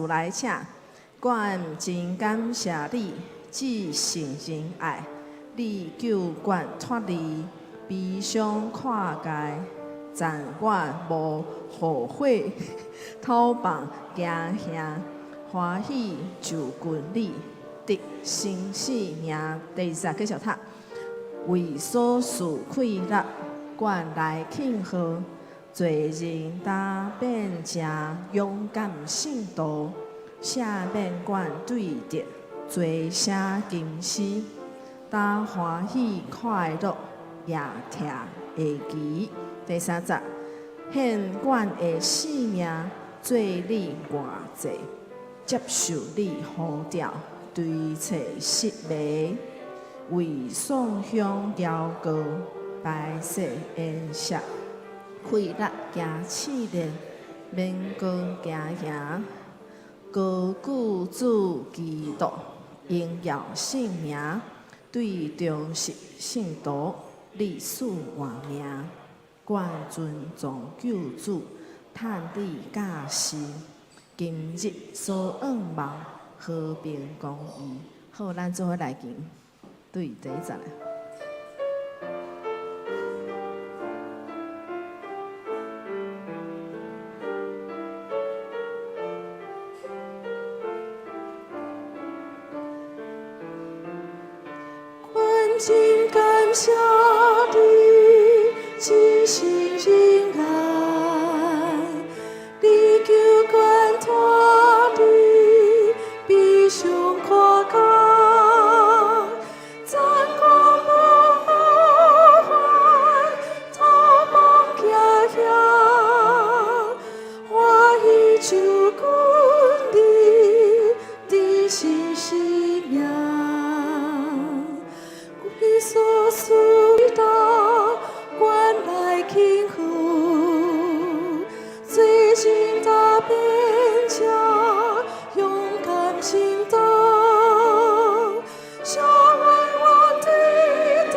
來請，阮真感謝你，至聖仁愛，你救阮脫離悲傷看界，讚阮無後悔，透放驚嚇，歡喜就近你，得生死命。第二節繼續讀，為所賜快樂，阮來慶賀。做人焦變成勇敢信徒，赦免阮對得罪寫金詩，焦歡喜快樂舉提下旗。第三節，獻阮的性命做你活祭，接受你呼召，追揣失迷，為頌香禱告，排釋筵席。快樂行試煉，勉高行行，高舉主基督，榮耀聖名，對忠實信徒，你賜活命，阮尊崇救主，趁你教示，今日所向望，和平公義。好，咱做伙來行，對，第一節。阮真感謝你，至聖仁愛，你救阮脫離悲傷苦苦，讚阮無後悔，透放驚嚇，歡喜就近你，得生死命。你所賜的，阮來慶賀，罪人焦變成勇敢信徒，赦免我對敵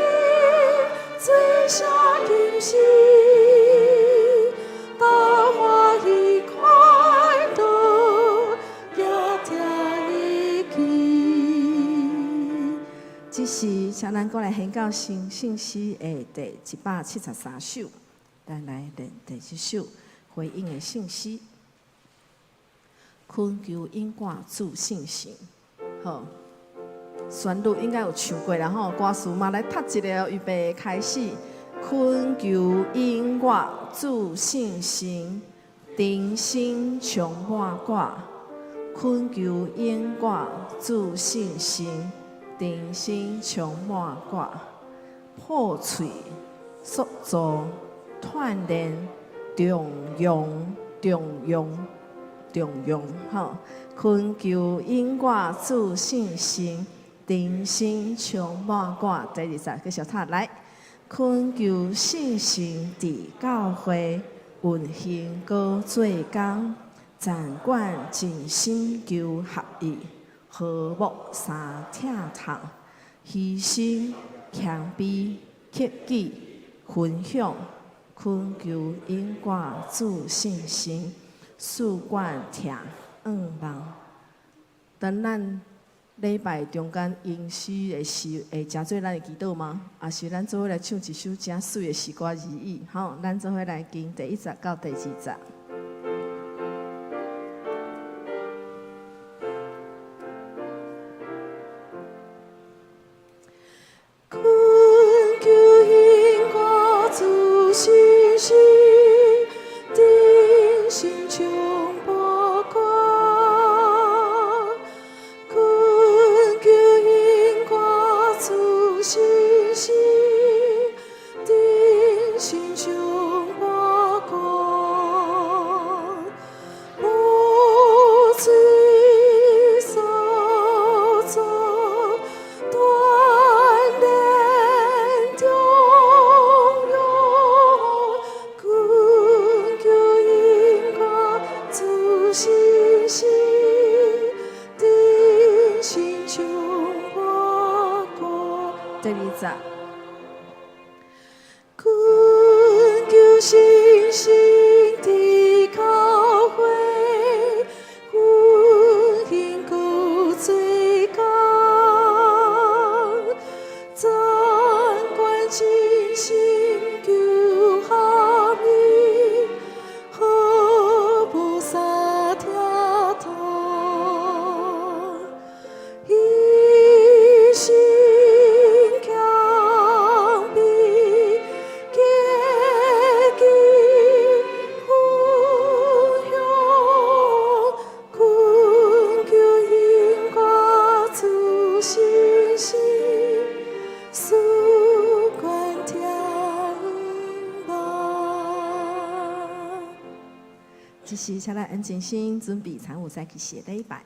罪寫金詩，焦歡喜快樂舉提下旗。這是請咱閣來宣教新聖詩的第173首，咱來練第這首回應的聖詩，懇求永掛主聖神。好，旋律應該有唱過啦吼，歌詞嘛來讀一下，預備開始。懇求永掛主聖神，重新充滿我。懇求永掛主聖神。重新充滿我，破碎、塑造、鍛鍊、重用、重用、重用，吼！懇求永掛主聖神，重新充滿我。第二節繼續讀來，懇求聖神佇教會運行閣做工，讚阮盡心求合一。和睦三疼痛，犧牲謙卑克己分享，懇求永掛主聖神，賜阮疼向望。當咱禮拜中間吟詩的時，會誠做咱的祈禱嗎？抑是咱做伙來唱一首誠媠的詩歌而已？好，咱做伙來經第一節到第二節。懇求永掛主聖神，重新充滿我。懇求永掛主聖神，重新充滿我。破碎塑造鍛鍊重用，懇求永掛主聖神，重新充滿我。第二節。懇求聖神佇教會運始，請咱安靜心，準備參與早起時的禮拜。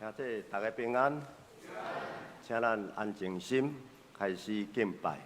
兄弟，大家平安，請咱安靜心，開始敬拜。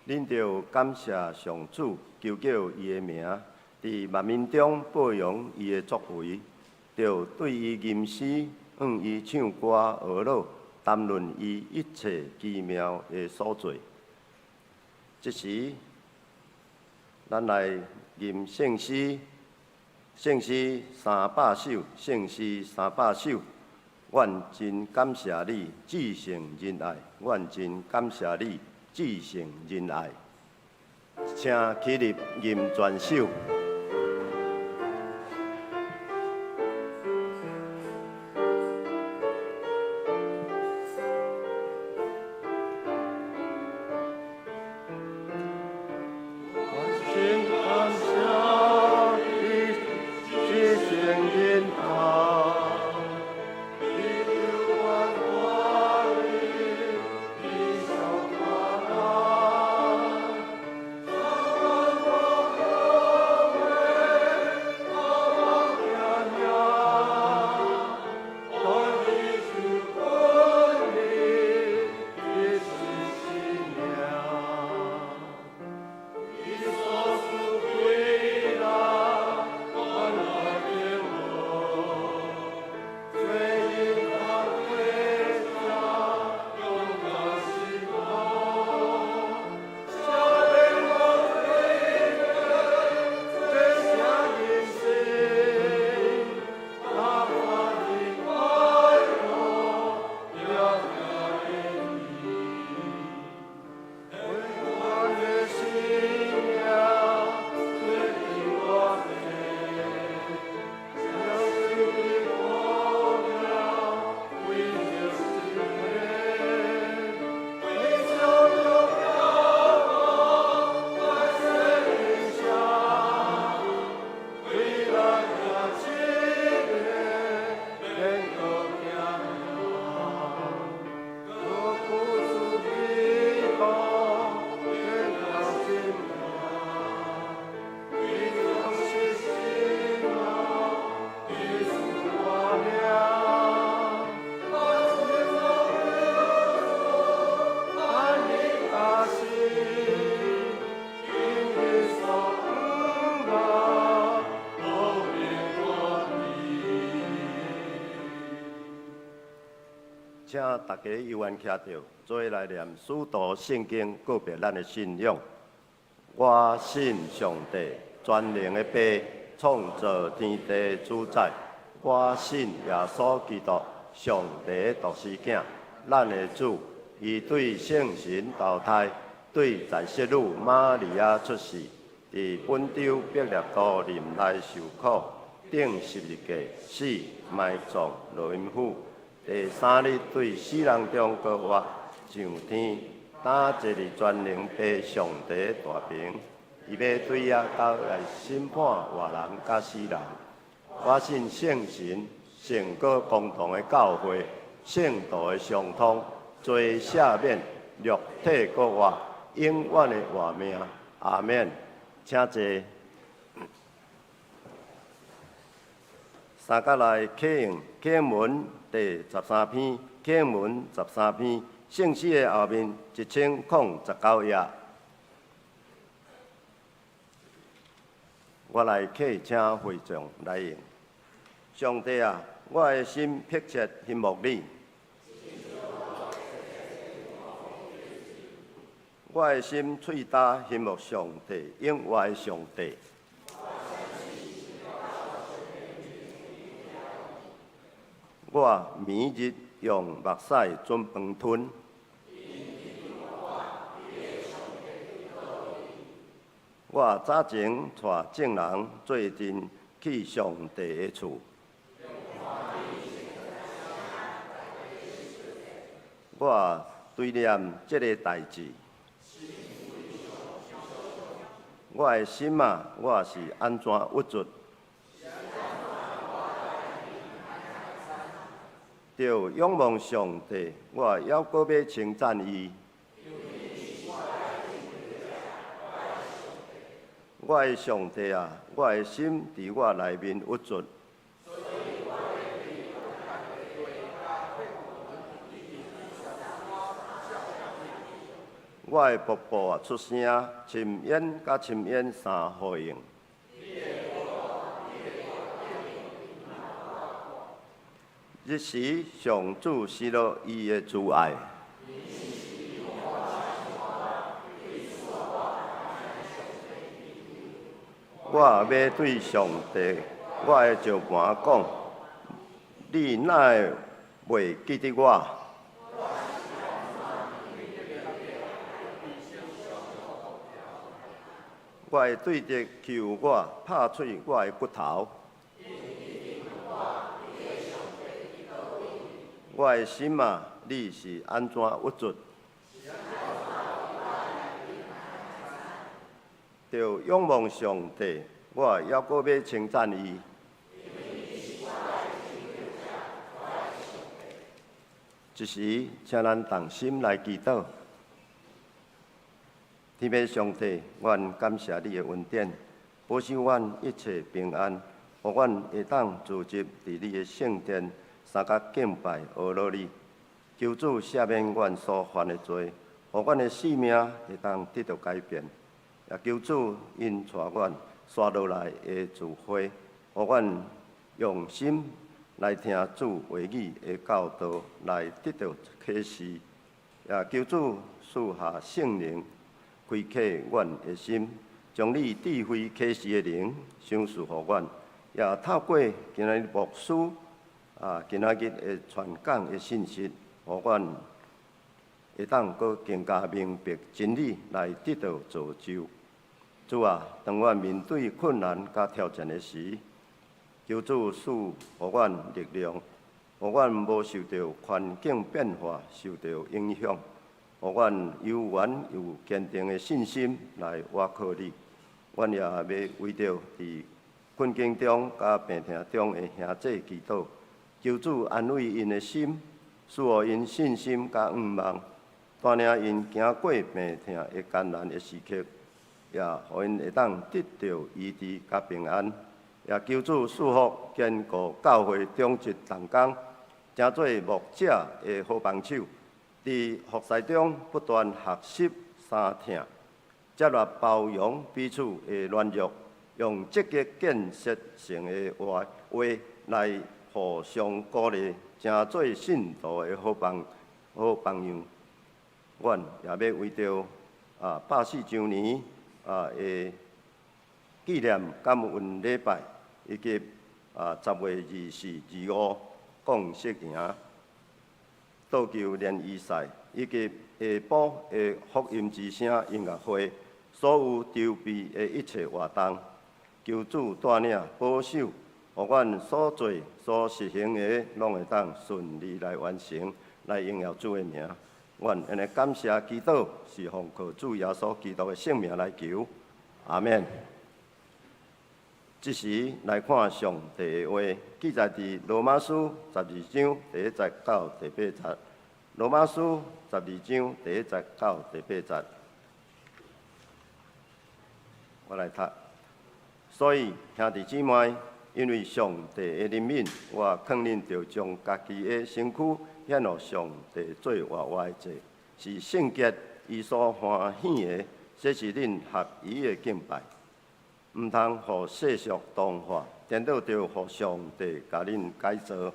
恁著感謝上主，求叫伊的名，佇萬民中報揚伊的作為，著對伊吟詩，向伊唱歌呵樂，談論伊一切奇妙的所做。這時，咱來吟聖詩，聖詩300首，聖詩300首。阮真感謝你，至聖仁愛。阮真感謝你，至聖仁愛。請起立吟全首。真感謝你，至聖仁愛。你救阮脫離悲傷苦難，賜阮請大家猶原徛著，做伙來念使徒聖經告白咱的信仰。我信上帝，全能的父，創造天地主宰。我信耶穌基督，上帝的獨生囝，咱的主。伊對聖神投胎，對在聖女瑪利亞出世，佇本丟彼拉多任內受苦，釘十字架，死，埋葬，落陰府。第三日對死人中復活，上天，擔坐佇全能父上帝大爿。伊欲對遐倒來審判活人佮死人。我信聖神，聖歌公同的教會，聖徒的相通，罪赦免，肉體復活，永遠的活命。阿免。請坐。三角來啟用啟文第十三篇，啟文十三篇，聖詩的後面1019頁。我來啟請會眾來應。上帝啊，我的心迫切希望你。我的心喙焦希望上帝，永活的上帝。我暝日用目屎準飯吞。我早前帶眾人做陣去上帝的厝。我追念這个代誌。我的心啊，我是按怎鬱卒？著仰望上帝，我猶閣欲稱讚伊。我的上帝啊，我的心佇我內面鬱卒。我的瀑布啊出聲，深淵佮深淵相呼應。日時上主失落伊的慈愛。我欲對上帝，我的石磐講，你哪會袂記得我？我的對敵欺負我，拍碎我的骨頭。我的心啊，你是按怎鬱卒？著仰望上帝，我猶閣欲稱讚伊。這時，請咱同心來祈禱。天父上帝，阮感謝你的恩典，保守阮一切平安，予阮會當聚集佇你的聖殿，相佮敬拜阿羅你。求主赦免阮所犯的罪，予阮的性命會當得著改變。也求主引帶阮紲落來的聚會，予阮用心來聽主話語的教導，來得著啟示。也求主賜下聖靈，開啟阮的心，將你智慧啟示的靈賞賜予阮。也透過今仔日牧師啊，今仔日的傳講的信息，予阮會當閣更加明白真理，來得著造就。主啊，當阮面對困難佮挑戰的時，求主賜予阮力量，予阮無受著環境變化受著影響，予阮猶原有堅定的信心來倚靠你。阮也欲為著佇困境中佮病痛中的兄弟祈禱，求主安慰𪜶的心，賜予𪜶信心佮向望，帶領𪜶行過病痛的艱難的時刻，也予𪜶會當得著醫治佮平安。也求主賜福堅固教會長執同工，成做牧者的好幫手，佇服侍中不斷學習三疼，接納包容彼此的軟弱，用積極建設性的話來互相鼓勵，成做信徒的好榜样。阮也欲為著104週年的紀念感恩禮拜，以及10月24、25降色營、桌球聯誼賽，以及下晡的福音之聲音樂會，所有籌備的一切活動，求主帶領保守，予阮所做所實行的，攏會當順利來完成，來榮耀主的名。阮按呢感謝祈禱，是奉靠主耶穌基督的聖名來求，阿們。這時來看上帝的話，記載佇羅馬書十二章第一節到第八節。羅馬書十二章第一節到第八節，我來讀。所以兄弟姊妹，因為上帝的憐憫，我勸恁著將家己的身軀獻予上帝做活活的祭，是聖潔、伊所歡喜的，這是恁合宜的敬拜。毋通予世俗同化，顛倒著予上帝共恁改造，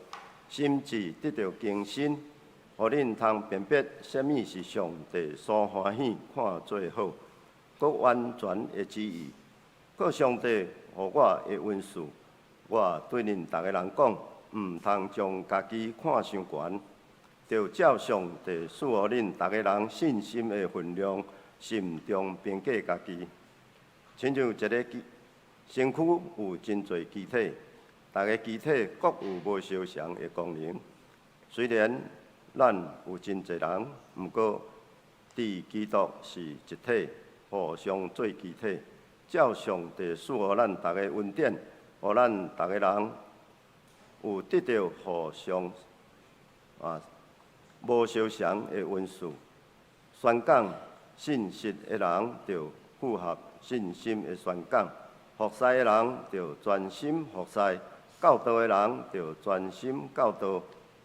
心智得著更新，予恁通辨別啥物是上帝所歡喜、看做好、閣完全的旨意。靠上帝予我的恩賜，我對恁逐个人講，毋通將家己看傷懸，著照上帝賜予恁逐个人信心的分量，慎重評價家己。親像一个身軀有真濟肢體，逐个肢體各有無相仝的功能。雖然咱有真濟人，毋過佇基督是一體，互相做肢體。照上帝賜予咱逐个恩典，予咱逐个人有得著互相無相仝的恩賜。宣講信息的人，著符合信心的宣講；服侍的人，著專心服侍；教導的人，著專心教導；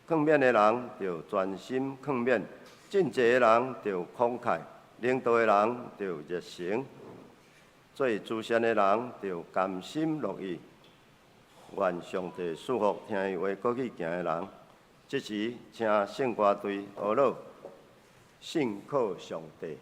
勸勉的人，著專心勸勉；賑濟的人，著慷慨；領導的人，著熱誠；做慈善的人，著甘心樂意。願上帝賜福聽伊話閣去行的人。這時，請聖歌隊呵咾，信靠上帝。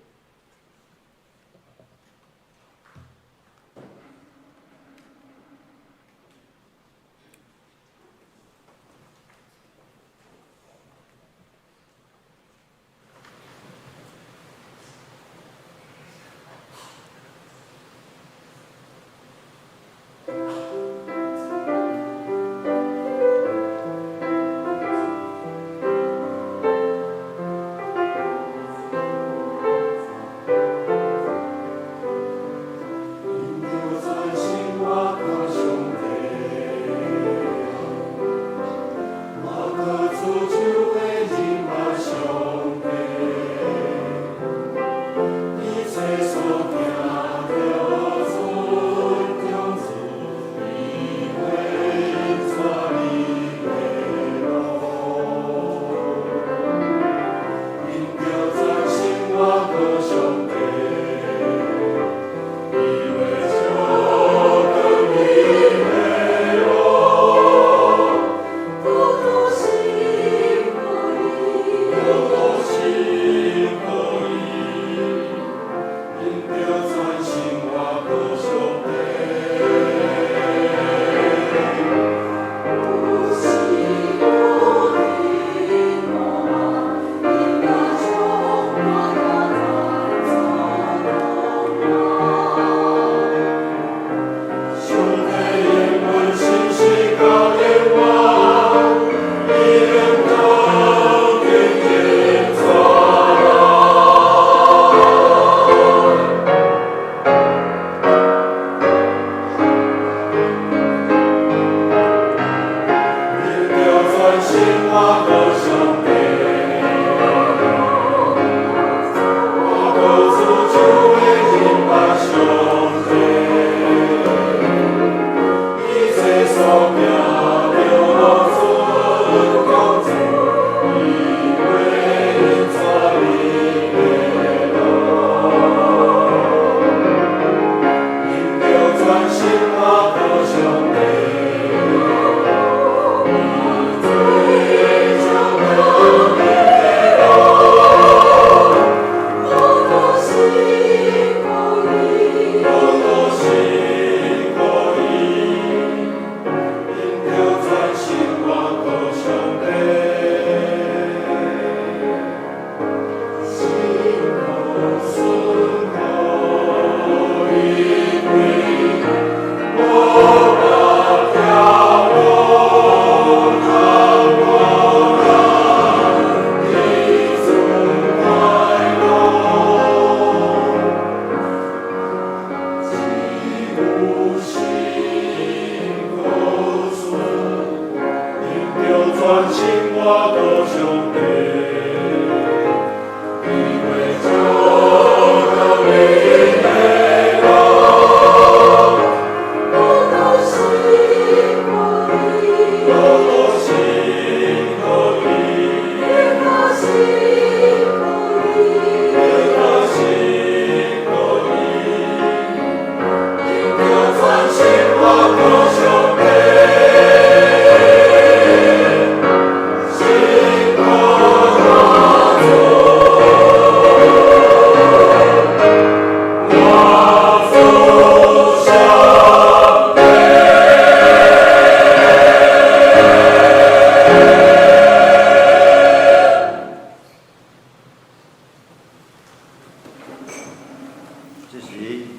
這時，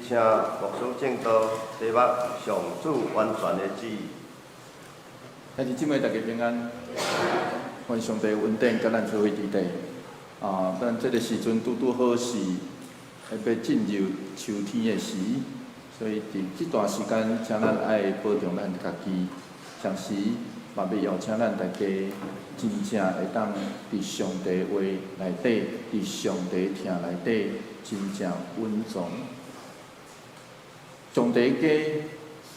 請牧師證道，題目上主完全的旨意。兄弟姊妹，大家平安。願上帝恩典佮咱做伙佇底。啊，咱這个時陣拄拄好是欲進入秋天的時，所以佇這段時間，請咱愛保重咱家己，同時嘛欲邀請咱大家真正會當佇上帝話內底，佇上帝疼內底，真正穩重。上帝家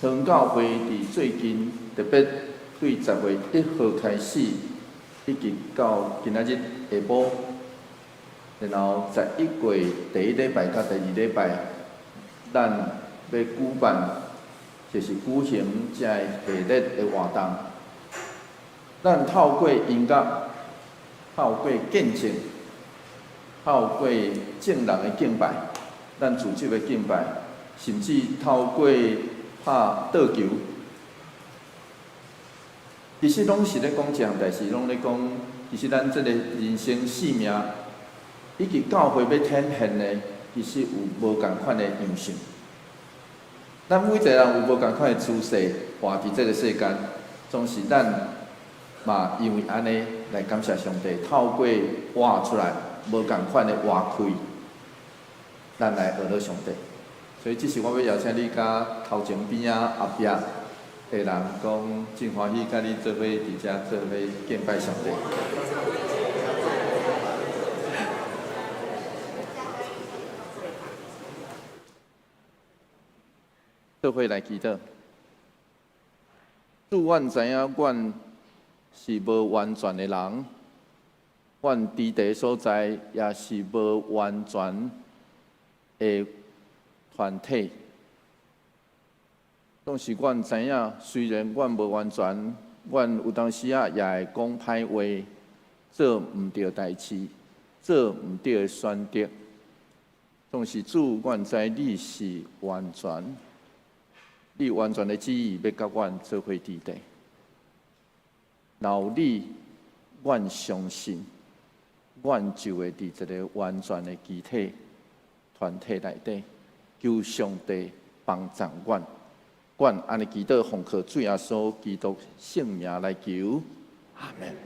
長教會佇最近特別對10月1號開始，一直到今仔日下晡，然後11月第一禮拜佮第二禮拜，咱欲舉辦，就是舉行這个系列的活動。咱透過音樂，透過見證，透過眾人的敬拜，咱組織的敬拜，甚至透過拍桌球，其實攏是咧講一項代誌，攏咧講，其實咱這个人生生命，以及教會欲展現的，其實有無仝款的樣式。咱每一个人有無仝款的姿勢，活佇這个世間，總是咱嘛因為按呢來感謝上帝，透過活出來無仝款的活氣，咱來學著上帝。所以，這是我欲邀請你佮頭前邊仔後壁的人講，真歡喜佮你做伙佇遮做伙敬拜上帝。做伙來祈禱。主，阮知影，阮是無完全的人，阮佇佇所在也是無完全的團體。總是阮知影，雖然阮無完全，阮有當時仔也會講歹話，做毋著代誌，做毋著的選擇。總是主，阮知你是完全，你完全的旨意欲佮阮做伙佇底。若有你，阮相信，阮就會佇一个完全的肢體團體內底，求上帝幫助阮。阮按呢祈禱，奉靠主耶穌基督聖名來求，阿門。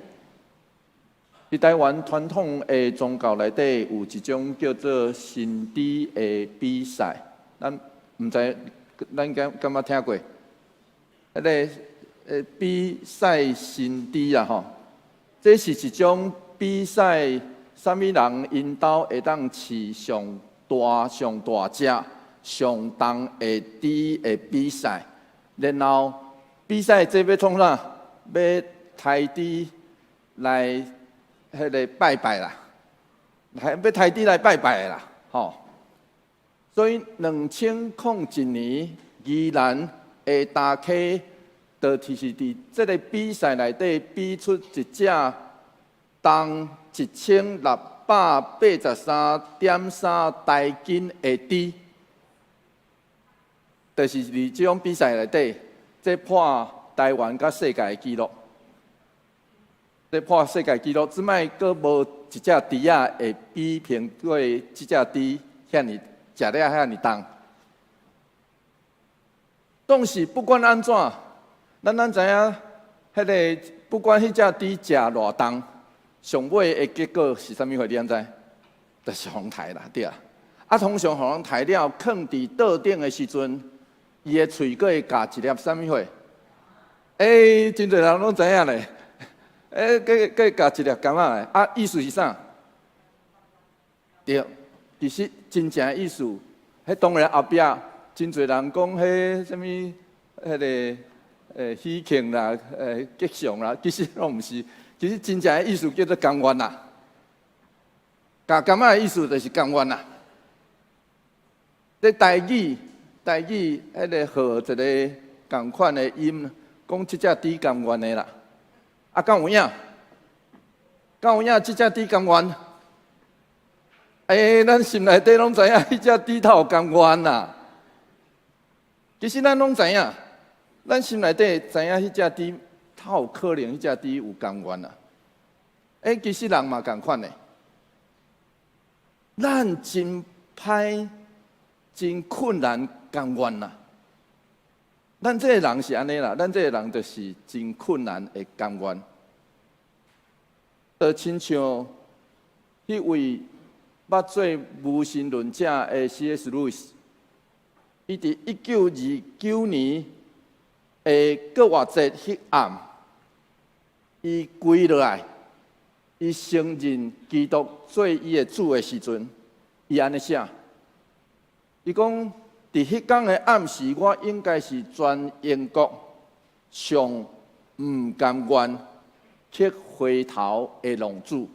佇台灣傳統的宗教內底，有一種叫做神豬的比賽，咱毋知咱敢敢捌聽過？彼个比賽神豬啊吼，這是一種比賽，啥物人𪜶兜會當飼上大、上大隻、上重的豬的比賽，然後比賽這欲創啥？欲刣豬來彼个拜拜啦，來欲刣豬來拜拜的啦，吼。所以2001年，宜蘭的大溪，就是佇這个比賽內底比出一隻重1683.3台斤的豬。就是佇這種比賽內底，這破台灣佮世界的紀錄，這破世界紀錄，這擺閣無一隻豬仔會比拼過這隻豬遐爾食了遐爾重。當時不管按怎，咱知影，彼个不管彼隻豬食偌重，上尾的結果是啥物貨？你敢知？就是予人刣啦，對啊。啊，通常予人刣了，囥佇桌頂的時陣，伊的喙閣會咬一粒啥物貨？欸，真濟人攏知影咧。欸，閣閣會咬一粒柑仔咧。啊，意思是啥？對，其實真正的意思，彼當然後壁真濟人講彼啥物，彼个喜慶啦，吉祥啦，其實攏毋是。其實真正的意思叫做甘願啦。咬柑仔的意思就是甘願啦。這台語，台語彼个號一个仝款的音，講這隻豬甘願的啦。啊，敢有影？敢有影？這隻豬甘願？欸，咱心內底攏知影，彼隻豬透甘願啦。其實咱攏知影，咱心內底知影，彼隻豬透可能，彼隻豬有甘願啦。欸，其實人嘛仝款的，咱真歹。真困難甘願啦。咱這个人是按呢啦，咱這个人就是真困難會甘願。就親像彼位捌做無神論者的 C.S. 路易斯，伊佇1929年的復活節彼暗，伊跪落來，伊承認基督做伊的主的時陣，伊按呢寫，伊講佇彼工的暗時，我應該是全英國上毋甘願去回頭的浪子。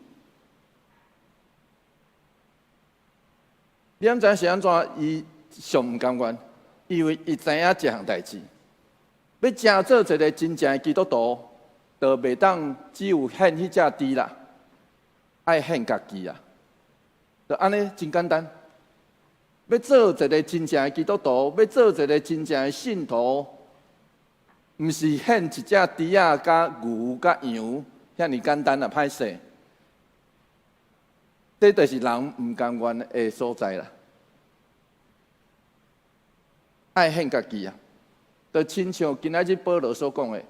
你敢知影是按怎？伊上毋甘願，因為伊知影一項代誌，欲成做一個真正的基督徒，就袂當只有獻彼隻豬啦，愛獻家己啊！就按呢真簡單。欲做一個真正的基督徒，欲做一個真正的信徒，毋是獻一隻豬仔、佮牛、佮羊，遐爾簡單啊！歹勢，這就是人毋甘願的所在啦。愛獻家己啊！就親像今仔日保羅所講的，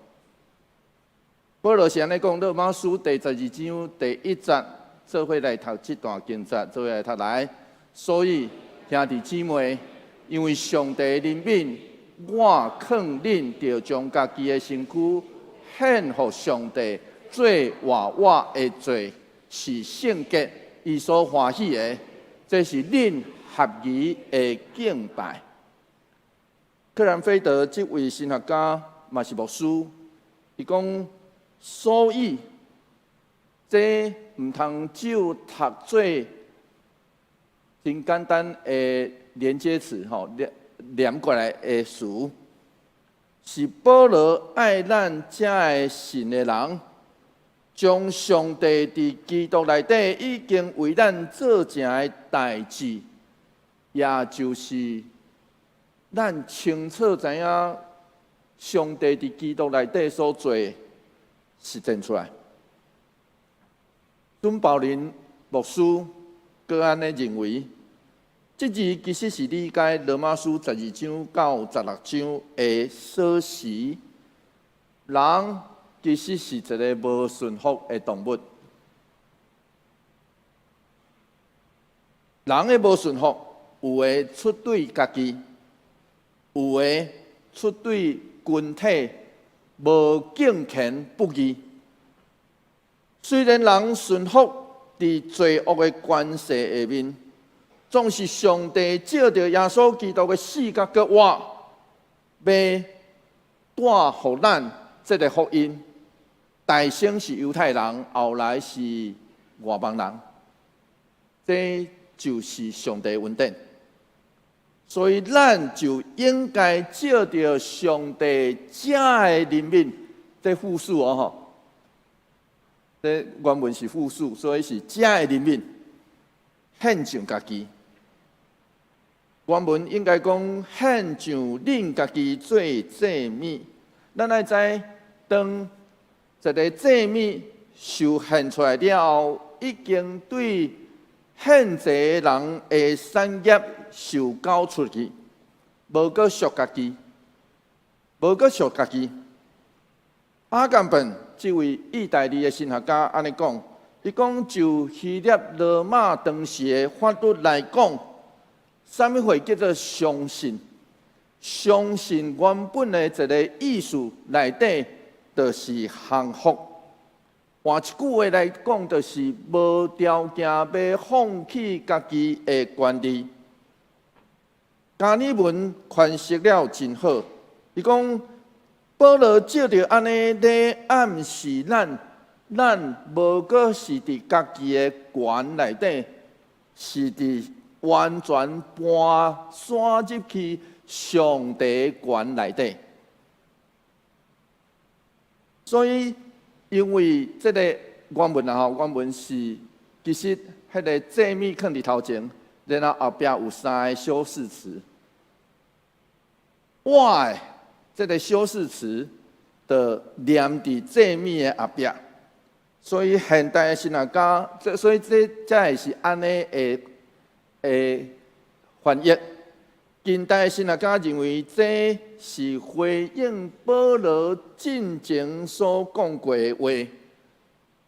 保羅是按呢講，羅馬書第十二章第一節，做伙來讀這段經節，做伙來讀來。所以兄弟姊妹，因為上帝憐憫，我勸恁著將家己的身軀獻予上帝，做活活的祭，是聖潔，伊所歡喜的，這是恁合宜的敬拜。克蘭菲德這位神學家嘛是牧師，伊講，所以這毋通只有讀做真簡單的連接詞，吼連連過來的詞，是保羅愛咱這个信的人，將上帝佇基督內底已經為咱做成的代誌，也就是咱清楚知影上帝佇基督內底所做的實踐出來。孫寶林牧師閣按呢認為，這字其實是理解羅馬書十二章到十六章的鎖匙。人其實是一个無順服的動物。人的無順服，有的出對家己，有的出對群體無敬虔不義。雖然人順服佇罪惡的權勢下面，總是上帝藉著耶穌基督的死佮復活，欲帶予咱這个福音。大先是猶太人，後來是外邦人，這就是上帝恩典。所以咱就應該藉著上帝這个憐憫，這複數哦吼，這原文是複數，所以是這个憐憫，獻上家己。原文應該講獻上恁家己做祭物。咱愛知，當一个祭物受獻出來了後，已經對獻祭的人的產業受交出去，無閣屬家己，無閣屬家己。阿甘本這位意大利的神學家按呢講，伊講就希臘羅馬當時的法律來講，啥物貨叫做相信？相信原本的一个意思內底，就是降服。換一句話來講，就是無條件欲放棄家己的權利。加爾文詮釋了真好，伊講保羅藉著按呢咧暗示咱，咱無閣是佇家己的權內底，是佇完全搬徙入去上帝權內底。所以，因為這个原文啊吼，原文是其實彼个祭物囥佇頭前，然後後壁有三个修飾詞。我的這个修飾詞就連佇祭物的後壁，所以現代的神學家，這所以這才會是按呢的翻譯。近代神學家認為這是回應保羅進前所講過的話。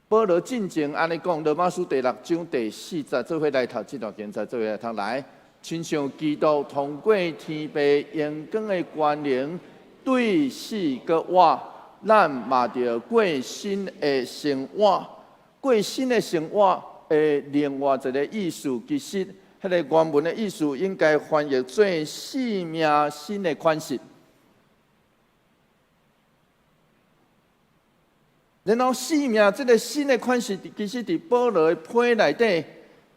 保羅進前按呢講，羅馬書第六章第四節，做伙來讀這段經節，做伙來讀來，親像基督通過天父榮光的權能，對死閣活，咱嘛著過新的生活，過新的生活的另外一個意思，其實。彼個原文的意思應該翻譯做生命新的款式。然後生命這個新的款式，其實佇保羅的批內底，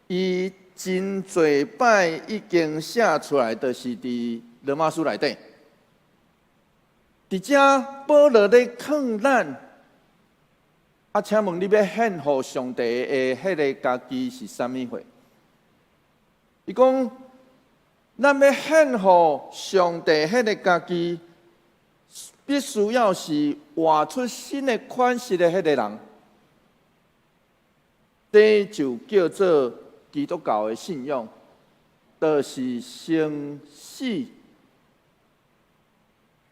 伊真濟擺已經寫出來，就是佇羅馬書內底。佇遮保羅咧勸咱，啊，請問你欲獻予上帝的彼个家己是啥物貨？伊講，咱欲獻予上帝彼个家己，必須要是活出新的款式的彼个人，這就叫做基督教的信仰，就是先死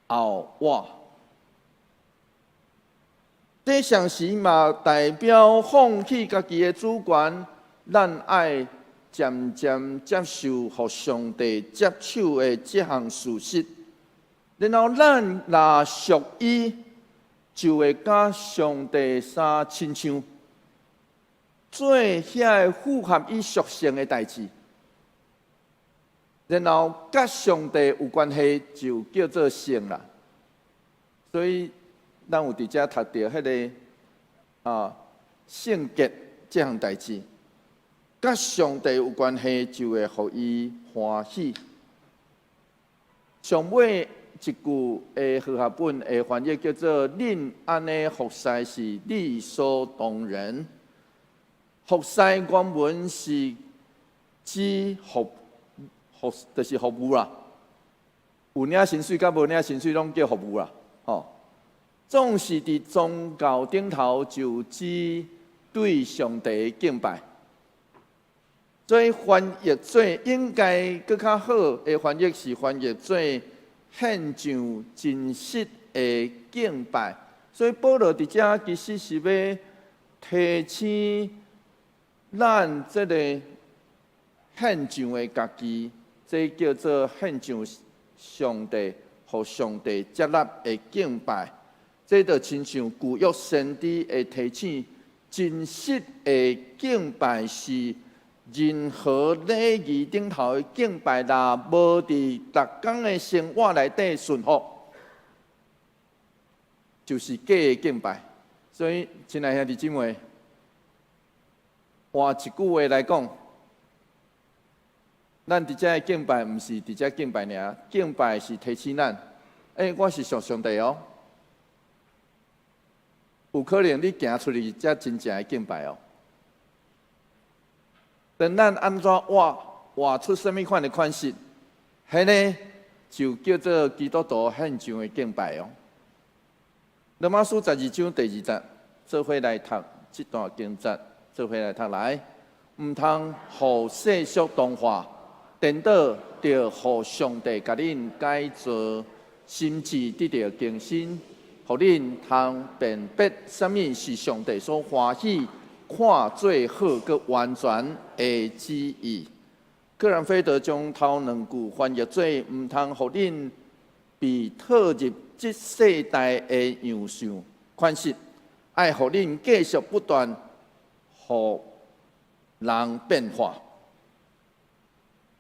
後活。這同時嘛代表放棄家己的主權，咱愛漸漸接受予上帝接手的這項事實，然後咱若屬伊，就會佮上帝相親像，做遐个符合伊屬性的代誌，然後佮上帝有關係，就叫做聖啦。所以，咱有佇遮讀著彼个啊聖潔這項代誌。佮上帝有關係，就會予伊歡喜。上尾一句的和合本的翻譯叫做：恁按呢服侍是理所當然。服侍原文是指服服，就是服務啦。有領薪水佮無領薪水，攏叫服務啦。吼，總是佇宗教頂頭就指對上帝敬拜。所以翻譯做應該閣較好的翻譯是翻譯做獻上真實的敬拜。所以保羅佇遮其實是欲提醒咱這个獻上的家己，這叫做獻上上帝，予上帝接納的敬拜。這就親像舊約先知的提醒，真實的敬拜是。任何禮儀頂頭的敬拜，若無佇逐工的生活內底順服，就是假的敬拜。所以，親愛兄弟姊妹，換一句話來講，咱佇遮的敬拜，毋是佇遮敬拜爾，敬拜是提醒咱，欸，我是屬上帝哦。有可能你行出去才真正的敬拜哦。當咱按怎活，活出啥物款的款式，彼个就叫做基督徒獻上的敬拜哦。羅馬書十二章第二節，做伙來讀這段經節，做伙來讀來，毋通予世俗同化，顛倒著予上帝共恁改造，心智得著更新，予恁通辨別啥物是上帝所歡喜。看做好閣完全的旨意。克蘭菲德將頭兩句翻譯做：毋通予恁被套入這世代的樣式款式，愛予恁繼續不斷予人變化。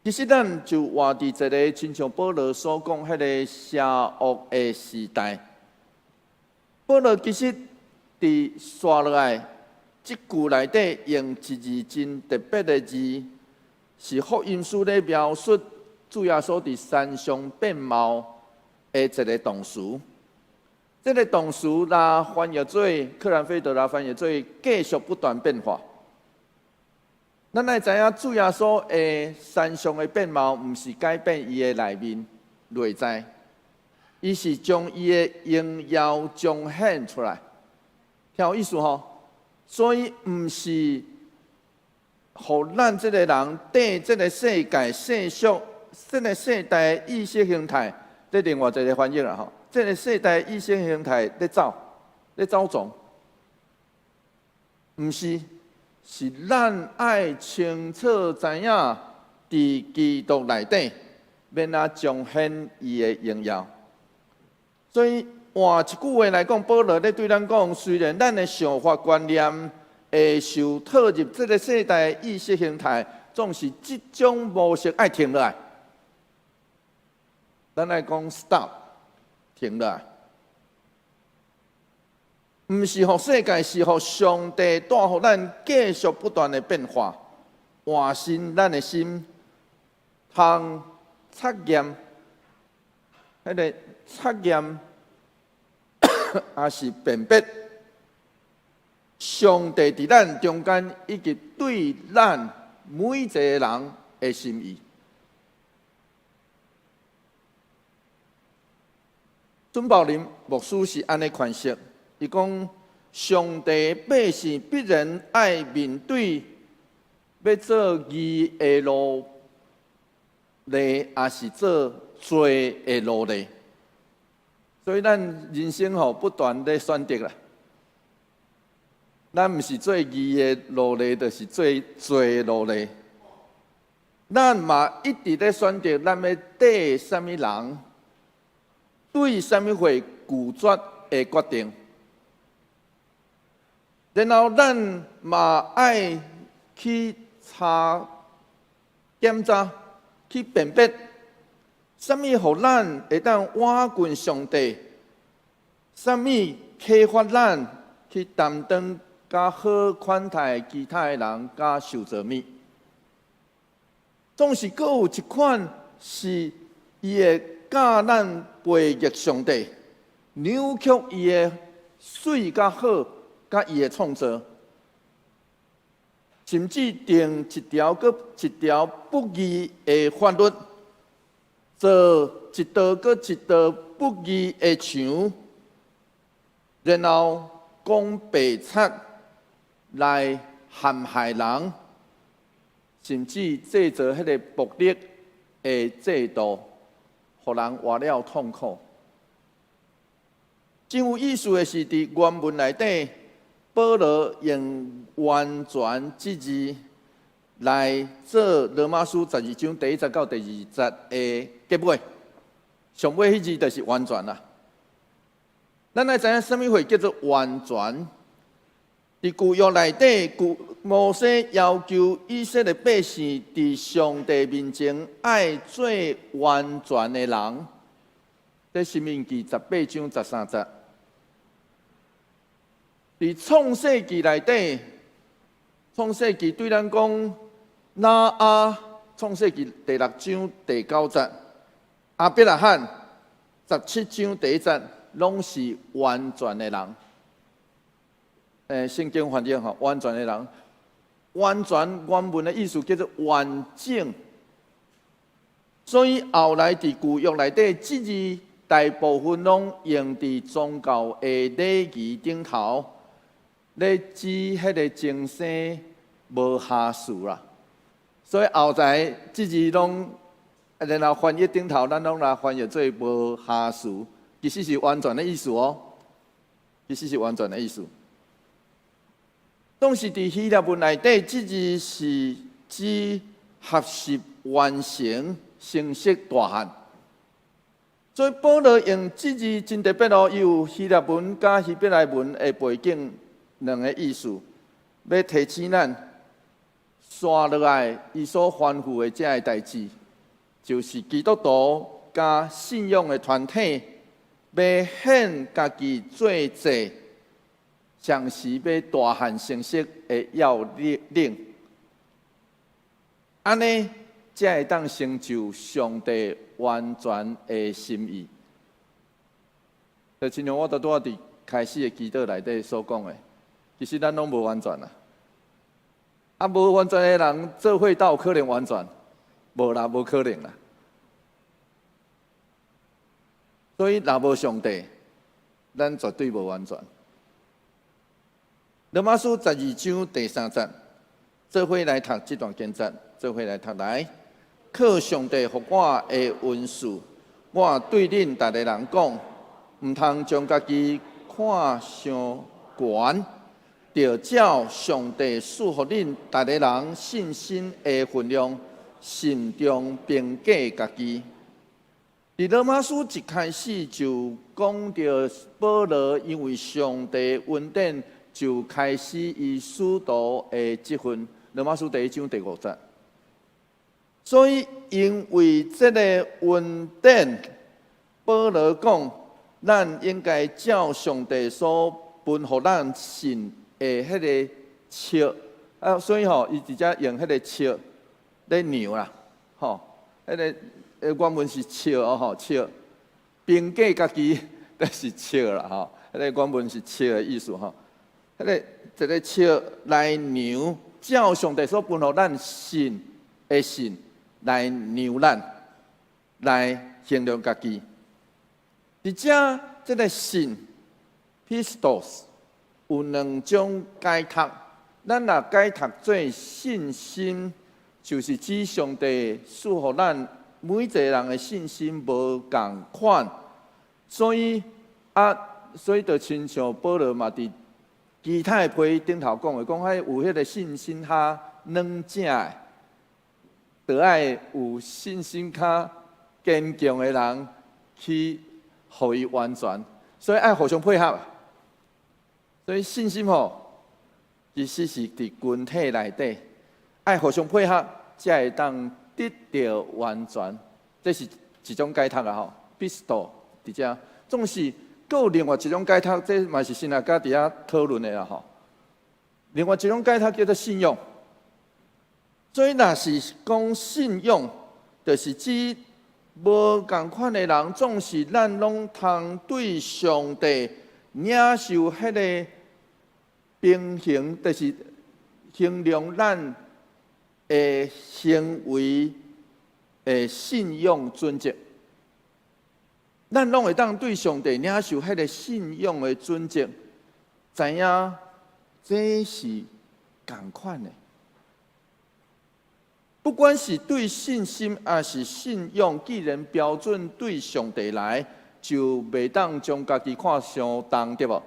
其實咱就活佇一個親像保羅所講彼个邪惡的時代。保羅其實佇紲落來。這句內底用一字真特別的字，是福音書咧描述主耶穌佇山上變貌的一个動詞。這个動詞若翻譯做克蘭菲德，若翻譯做繼續不斷變化。咱愛知影主耶穌的山上的變貌，毋是改變伊的內面內在，伊是將伊的榮耀彰顯出來，聽有意思吼？所以毋是予咱這个人對這个世界世俗這个世代意識形態，這另外一个翻譯啦吼。這个世代意識形態咧走，咧走傱，毋是，是咱愛清楚知影，佇基督內底，欲按怎彰顯伊的榮耀。所以換一句話來講，保羅咧對咱講，雖然咱的想法觀念會受套入這个世代的意識形態，總是這種模式愛停落來。咱愛講 stop，停落來，毋是予世界，是予上帝帶予咱繼續不斷的變化，換新咱的心，通測驗，彼个測驗，抑是辨別上帝佇咱中間以及對咱每一个人的心意。孫寶林牧師是按呢詮釋，伊講上帝百姓必然愛面對欲做義的奴隸，抑是做罪的奴隸。所以咱人生吼不斷咧選擇啦。咱毋是做義的奴隸，就是做罪的奴隸。咱嘛一直咧選擇，咱欲綴啥物人，對啥物貨拒絕的決定。然後咱嘛愛去查檢查，去辨別，啥物予咱會當倚近上帝，啥物啟發咱去擔當較好款待其他的人，佮受造物。總是閣有一款是伊會教咱背逆上帝，扭曲伊的媠佮好，佮伊的創造，甚至定一條閣一條不義的法律，做一道閣一道不義的牆，然後講白賊來陷害人，甚至製造彼个暴力的制度，予人活了痛苦。真有意思的是，佇原文內底，保羅用“完全”這字來做羅馬書十二章第一節到第二節的結尾。上尾彼字就是完全啦。咱來知影啥物貨叫做完全？佇舊約內底，舊摩西要求以色列百姓佇上帝面前愛做完全的人。佇申命記十八章十三節。佇創世記內底，創世記對咱講，挪亞創世記第六章第九節，亞伯拉罕十七章第一節，攏是完全的人。聖經翻譯吼，完全的人，完全原文的意思叫做完整。所以後來佇舊約內底，這字大部分攏用佇宗教的禮儀頂頭，咧指彼个前生無瑕疵啦。所以後來這字攏，然後翻譯頂頭，咱攏來翻譯做無瑕疵，其實是完全的意思哦。其實是完全的意思。當時佇希臘文內底，這字是指學習完成、成熟大漢。所以保羅用這字真特別哦，伊有希臘文佮希伯來文的背景兩个意思，欲提醒咱，紲落來伊所吩咐的這个代誌，就是基督徒佮信仰的團體，欲獻家己做祭。像是欲大漢成熟的要領，按呢才會當成就上帝完全的心意。就親像我拄拄仔佇開始的祈禱內底所講的，其實咱攏無完全啦。啊，無完全的人做伙斗有可能完全？無啦，無可能啦。所以若無上帝，咱絕對無完全。羅馬書十二章第三節，做伙來讀這段經節，做伙來讀來。靠上帝予我的恩賜，我對恁逐个人講，毋通將家己看傷懸，著照上帝賜予恁逐个人信心的分量，慎重評價家己。佇羅馬書一開始就講著保羅因為上帝恩典，就開始伊使徒的職分。羅馬書第一章第五節。所以因為這个恩典，保羅講，咱應該照上帝所分予咱信的彼个尺啊，所以吼，伊直接用彼个尺咧量啦，吼，彼个原文是尺哦，吼，尺，評價家己，就是尺啦，吼，彼个原文是尺的意思吼，彼个一个尺來量，照上帝所分予咱信的信來量咱，來衡量家己。佇遮這个信，pistos 有兩種解讀。咱若解讀做信心，就是指上帝賜予咱每一个人的信心無仝款，所以啊，所以就親像保羅嘛佇其他的批頂頭講的，講彼有彼个信心較軟正的，著愛有信心較堅強的人去予伊完全，所以愛互相配合。所以信心吼，其實是佇群體內底愛互相配合，才會當得著完全。這是一種解讀啊吼，pisto 佇遮，總是閣有另外一種解讀，這嘛是神學家佇遐討論的啦吼。另外一種解讀叫做信用。所以若是講信用，就是指無仝款的人，總是咱攏通對上帝領受彼个平衡，就是衡量咱的行為的信用準則。咱攏會當對上帝領受彼个信用的準則，知影這是仝款的。不管是對信心抑是信用，既然標準對上帝來，就袂當將家己看傷重，對無？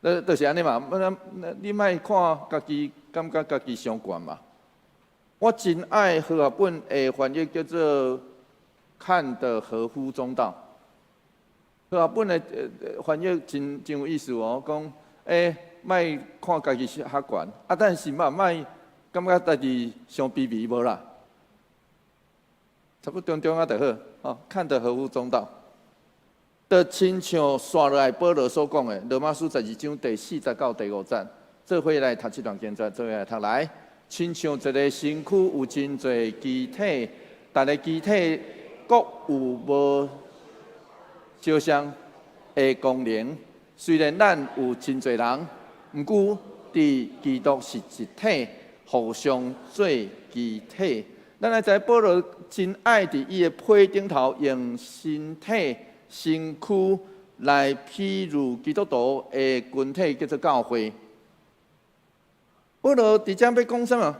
那就是按呢嘛。那你莫看家己，感覺家己傷懸嘛。我真愛和合本的翻譯叫做“看得合乎中道”。和合本的翻譯真真有意思哦，講欸，莫看家己是較懸，啊，但是嘛莫感覺家己傷卑微無啦，差不多中中仔就好，哦，看得合乎中道。就親像紲落來保羅所講的，羅馬書12章第4節到第5節，做伙來讀這段經節，做伙來讀來。親像一个身軀有真濟肢體，逐个肢體各有無相像的功能。雖然咱有真濟人，毋過佇基督是一體，互相做肢體。咱來知保羅真愛佇伊的批頂頭用身體、身軀來譬喻基督徒的群體，叫做教會。保羅佇遮欲講啥物？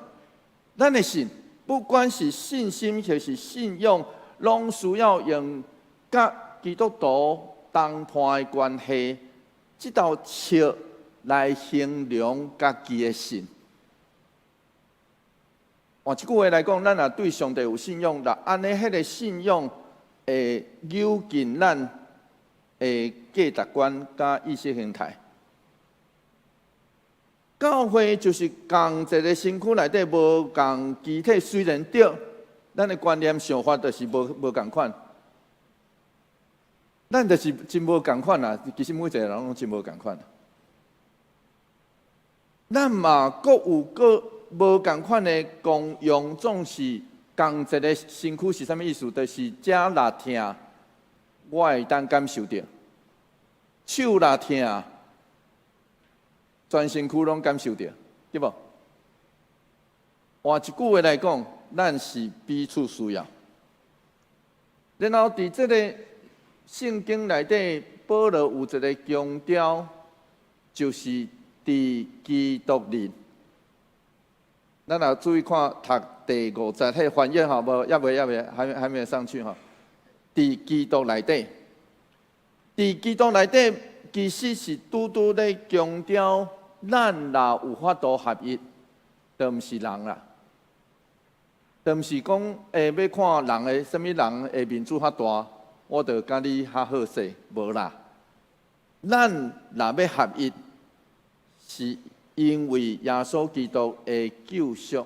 咱的信，不管是信心抑是信仰，攏需要用佮基督徒同伴的關係，這道尺來衡量家己的信。換一句話來講，咱若對上帝有信仰，若按呢，彼个信仰會扭緊咱的價值觀佮意識形態。教會就是仝一个身軀內底無仝肢體，雖然對，咱的觀念想法就是無仝款，咱就是真無仝款啦。其實每一個人攏真無仝款。咱嘛各有各無仝款的功用，總是仝一个身軀是啥物意思？就是遮若疼，我會當感受著；手若疼，全身軀攏感受著，對無？換一句話來講，咱是彼此需要。然後佇這个聖經內底，保羅有一个強調，就是佇基督裡。咱若注意看，讀第第五節，彼翻譯吼，無，猶未猶未，還沒上去吼。佇基督內底，佇基督內底，其實是拄拄咧強調，咱若有法度合一，就毋是人啦，就毋是講欲看人的啥物人的面子較大，我就佮你較好勢，無啦。咱若欲合一，是因為耶穌基督的救贖，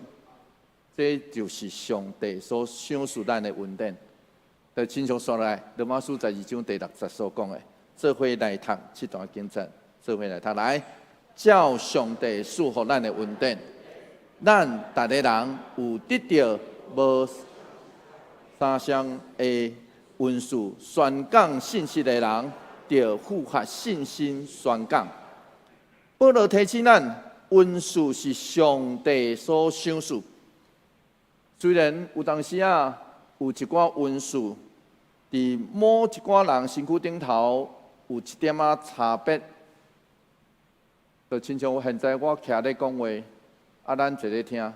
這就是上帝所賞賜咱的恩典。就親像紲來，羅馬書十二章第六節所講的，做伙來讀這段經節，做伙來讀來，照上帝賜予咱的恩典，咱逐个人有得著無相仝的恩賜，宣講信息的人，著符合信心宣講。保羅提醒咱，恩賜是上帝所賞賜。雖然有當時啊，有一寡恩賜，佇某一寡人身軀頂頭有一點仔差別，就親像現在我徛咧講話，啊，咱坐咧聽，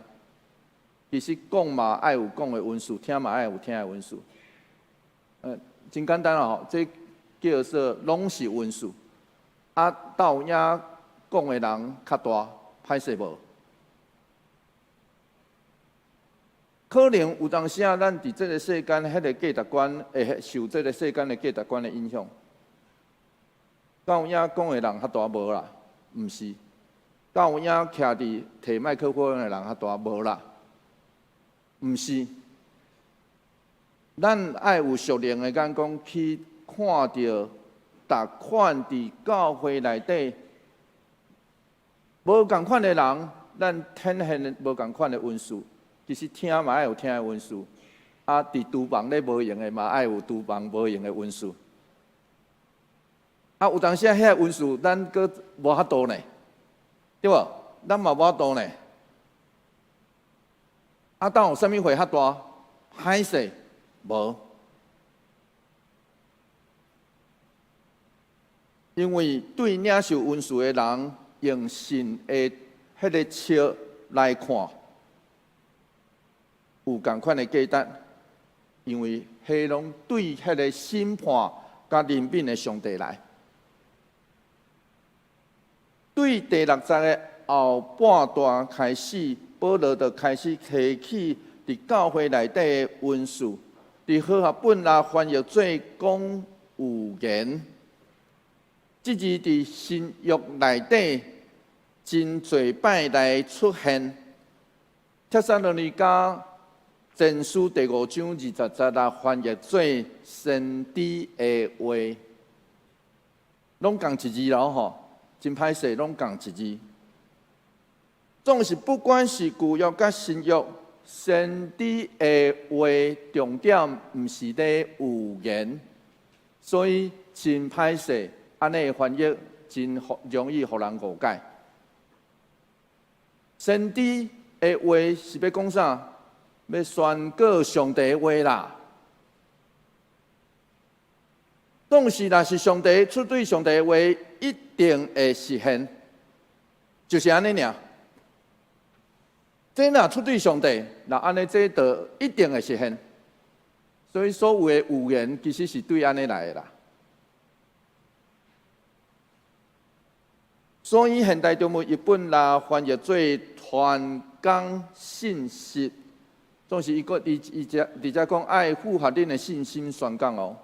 其實講嘛愛有講的恩賜，聽嘛愛有聽的恩賜。真簡單哦，這叫做攏是恩賜。啊，敢有影講的人較大，歹勢無？可能有當時啊，咱佇這个世間彼个價值觀會受這个世間的價值觀的影響。敢有影講的人較大無啦？毋是。敢有影徛佇提麥克風的人較大無啦？毋是。咱愛有屬靈的眼光去看著，逐款佇教會內底無仝款的人，咱展現無仝款的恩賜。其實聽嘛愛有聽的恩賜，啊，佇廚房咧無閒的嘛愛有廚房無閒的恩賜。啊，有當時啊，彼个恩賜咱閣無法度呢，對無？咱嘛無法度呢。啊，當有啥物會較大？歹勢無，因為對領受恩賜的人，用神的彼个尺來看，有仝款的價值，因為彼攏對彼个審判佮憐憫的上帝來。對第六節的後半段開始，保羅就開始提起佇教會內底的恩賜，佇和合本來翻譯做講預言，這字佇新約內底真濟擺來出現。帖撒羅尼迦前書第五章二十節來翻譯做先知的話，攏仝一字咯吼，真歹勢，攏仝一字。總是不管是舊約佮新約，先知的話重點毋是咧預言，所以真歹勢，按呢翻譯真容易予人誤解。先知的話是欲講啥？欲宣告上帝的話啦。總是若是上帝出對上帝的話，一定會實現，就是按呢爾。這若出對上帝，若按呢這就一定會實現。所以所有的預言其實是對按呢來的啦。所以現代中文譯本來翻譯做傳講信息。總是伊閣伊伊遮佇遮講愛符合恁的信心宣講哦。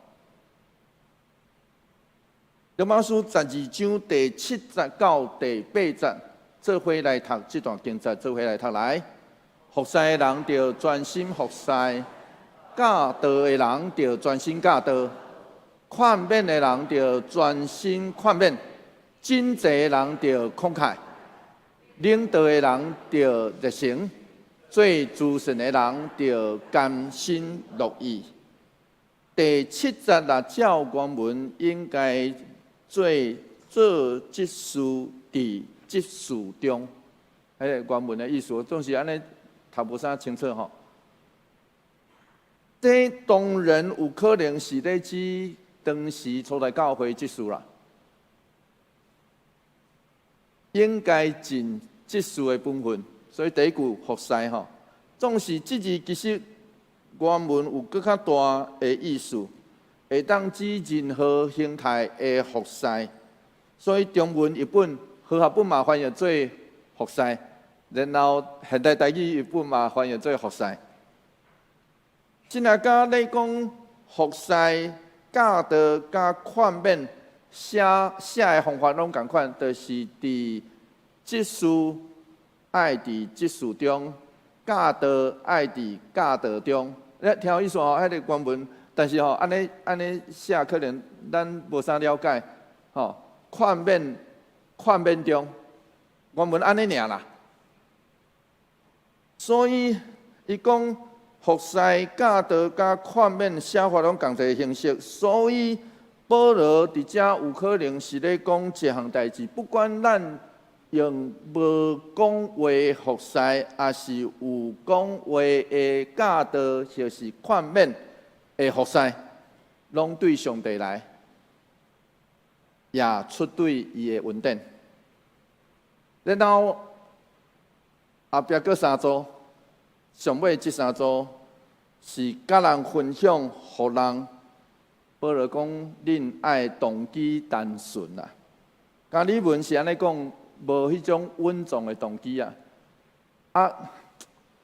羅馬書十二章第七節到第八節，做伙來讀這段經節，做伙來讀來。服侍的人著專心服侍，教導的人著專心教導，勸勉的人著專心勸勉，賑濟的人著慷慨，領導的人著熱誠。做慈善的人著甘心樂意。第七節若照原文應該做做執事佇執事中，彼个原文的意思總是按呢讀無啥清楚吼。這當然有可能是咧指當時初代教會執事啦，應該盡執事的本分。所以第一句服侍吼，總是這字其實原文有閣較大的意思，會當指任何形態的服侍。所以中文譯本和合本嘛翻譯做服侍，然後現代台語譯本嘛翻譯做服侍。神學家咧講服侍、教導佮勸勉寫寫的方法攏仝款，就是佇職事愛佇職事中，教導愛佇教導中。你聽有意思吼？彼個原文，但是吼，按呢按呢寫，可能咱無啥了解。吼，勸勉勸勉中，原文按呢爾啦。所以伊講服侍、教導佮勸勉寫法攏仝一个形式，所以保羅佇遮有可能是咧講一項代誌，不管咱用無講話服侍，抑是有講話的教導，或是勸勉的服侍，攏對上帝來，也出對伊的恩典。然後後壁閣三組，上尾這三組是佮人分享，予人。保羅講，恁愛動機單純啊。加爾文是按呢講，無彼種隱藏的動機啊。啊，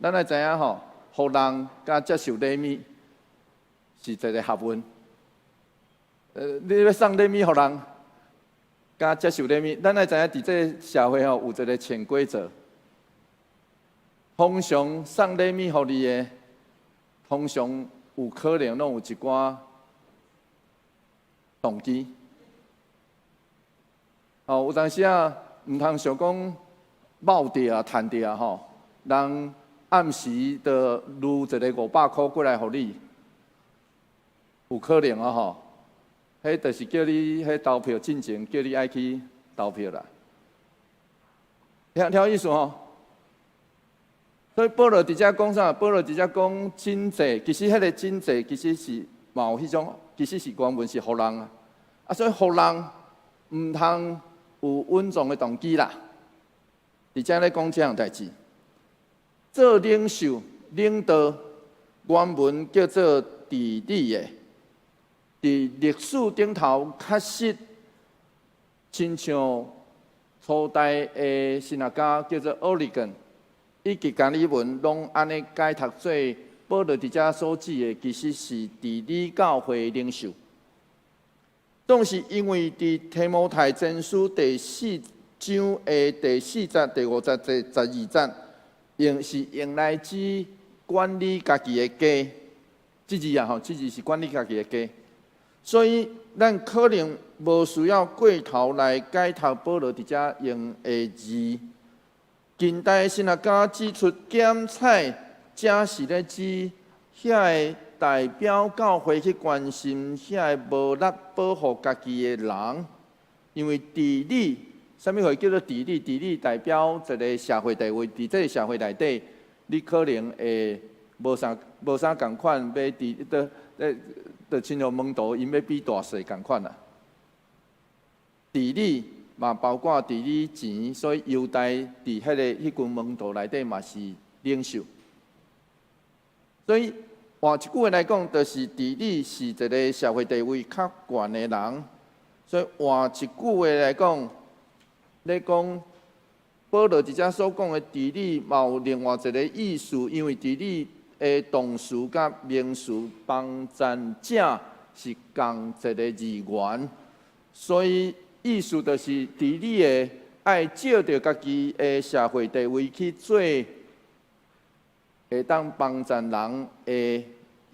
咱愛知影吼，予人佮接受禮物是一個學問。你欲送禮物予人，佮接受禮物，咱愛知影佇這個社會吼有一個潛規則。通常送禮物予你的，通常有可能攏有一寡動機。哦，有當時啊，毋通想講冒著啊、趁著啊吼，人暗時就擄一个500箍過來予你，有可能啊吼。彼就是叫你彼投票進前，叫你愛去投票啦。聽聽有意思吼？所以保羅佇遮講啥？保羅佇遮講真濟，其實彼个真濟其實是嘛有彼種，其實是原文是予人啊。啊，所以予人毋通有隱藏的動機啦。佇遮咧講這項代誌，做領袖、領導，原文叫做治理的。佇歷史頂頭，確實親像初代的神學家叫做奧利根，以及加爾文攏按呢解讀做保羅佇遮所指的，其實是治理教會領袖。總是因為佇提摩太前書第四章的第四節、第五節、第12節，用是用來指管理家己的家，這字啊吼，這字是管理家己的家。所以，咱可能無需要過頭來解讀保羅佇遮用的字。近代神學家指出，檢採這是咧指遐個代表教會去關心遐个無力保護家己的人，因為治理，啥物貨叫做治理？治理代表一个社會地位，佇這个社會內底，你可能會無啥無啥仝款，欲佇的就親像門徒𪜶欲比大細仝款啦。治理嘛包括治理錢，所以猶大佇彼个彼群門徒內底嘛是領袖。所以換一句話來講，就是治理是一个社會地位較懸的人。所以換一句話來講，咧講保羅佇遮所講的治理，嘛有另外一个意思，因為治理的動詞佮名詞幫贊者是仝一个字源，所以意思就是治理的愛借著家己的社會地位去做會當幫贊人的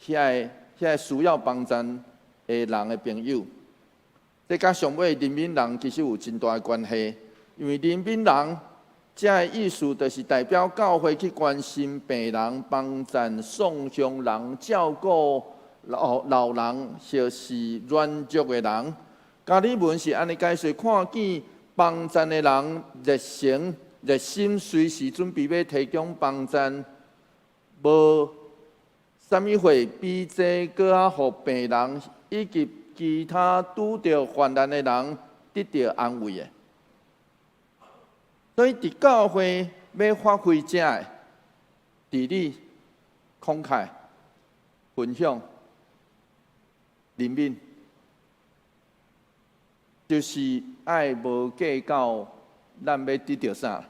遐个遐个需要幫贊的人的朋友。這佮上尾憐憫人其實有真大的關係，因為憐憫人這个意思就是代表教會去關心病人、幫贊喪鄉人、照顧老老人，或是軟弱的人。加爾文是按呢解釋，看見幫贊的人熱誠、熱心，隨時準備欲提供幫贊，無啥物貨比這閣較予病人以及其他拄著患難的人得著安慰的。所以，佇教會欲發揮這个治理，慷慨、分享、憐憫，就是愛無計較咱欲得著啥，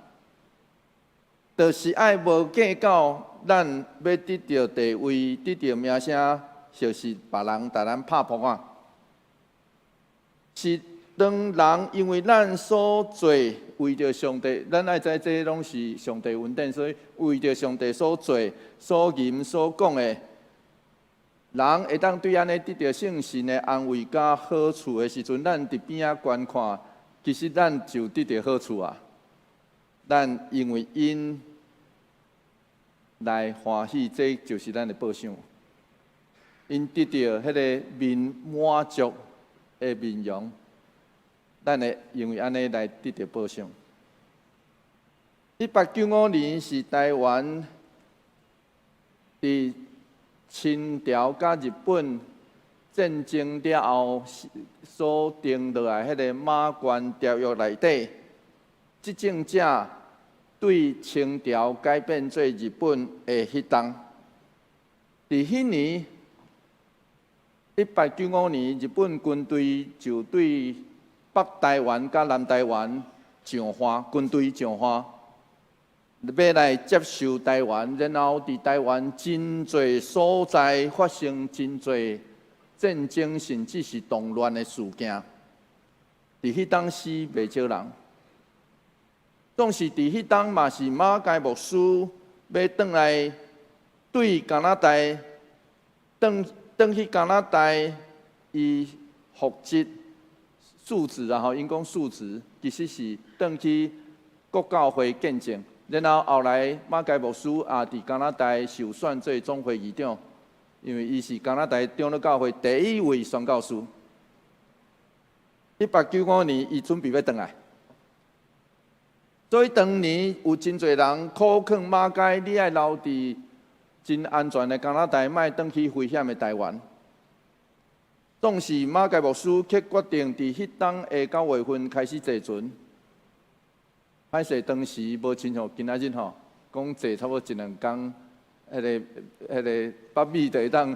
就是愛無計較咱欲得著地位、得著名聲，就是別人共咱拍噗仔。是當人因為咱所做，為著上帝，咱愛知這攏是上帝恩典，所以為著上帝所做、所吟、所講的，人會當對按呢得著聖神的安慰佮好處的時陣，咱佇邊仔觀看，其實咱就得著好處啊！咱因為𪜶來歡喜，這就是咱的報賞。𪜶得著彼个面滿足的面容，咱會因為按呢來得著報賞。1895年是台灣佇清朝佮日本戰爭了後所定落來彼个馬關條約內底，執政者對清朝改變做日本的彼冬，佇彼年1895年，日本軍隊就對北台灣佮南台灣上岸，軍隊上岸，欲來接收台灣，然後佇台灣真濟所在發生真濟戰爭，甚至是動亂的事件。佇彼當死袂少人。總是佇彼當嘛是馬偕牧師欲轉來對加拿大，轉轉去加拿大，伊復職述職啊吼，𪜶講述職，其實是轉去國教會見證。然後後來馬偕牧師也佇加拿大受選做總會議長，因為伊是加拿大長老教會第一位宣教師。1895年，伊準備欲轉來。所以當年有真濟人苦勸馬偕，你愛留佇真安全的加拿大，莫轉去危險的台灣。總是馬偕牧師卻決定佇彼冬的9月份開始坐船。歹勢當時無親像今仔日吼，講坐差不多一兩工，彼个北美就會當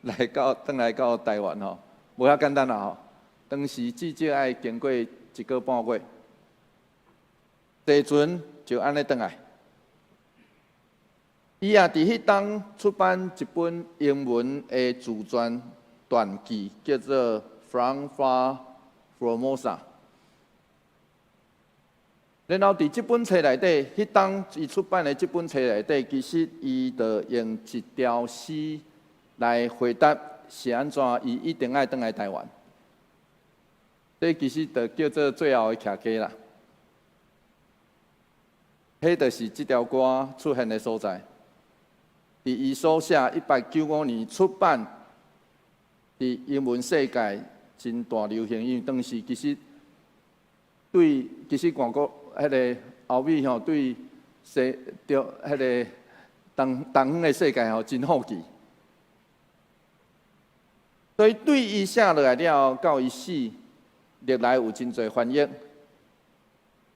來到轉來到台灣吼，無遐簡單啦吼。當時至少愛經過一個半月。坐船就按呢轉來。伊也佇彼冬出版一本英文的自傳傳記，叫做《From Far Formosa》。然後佇這本冊內底，彼冬伊出版的這本冊內底，其實伊就用一條詩來回答是按怎伊一定愛轉來台灣。這其實就叫做最後的徛家啦。彼就是這條歌出現的所在。佇伊所寫1895年出版，佇英文世界真大流行，因為當時其實對其實外國彼个歐美吼對西對彼个東東方的世界吼真好奇，所以對伊寫落來了後，到伊死，歷來有真濟翻譯。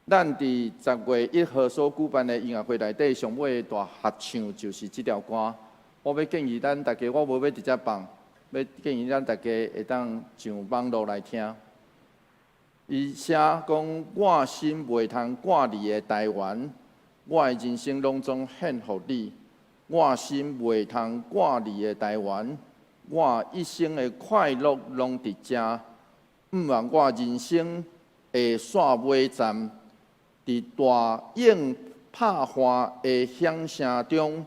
咱佇10月1號所舉辦的音樂會內底，上尾大合唱就是這條歌。我欲建議咱大家，我無欲直接放，欲建議咱大家會當上網路來聽。伊寫講：我心袂通掛離的台灣，我的人生攏總獻予你。我心袂通掛離的台灣，我一生的快樂攏佇遮。毋願我人生的煞尾站，佇大湧拍岸的響聲中，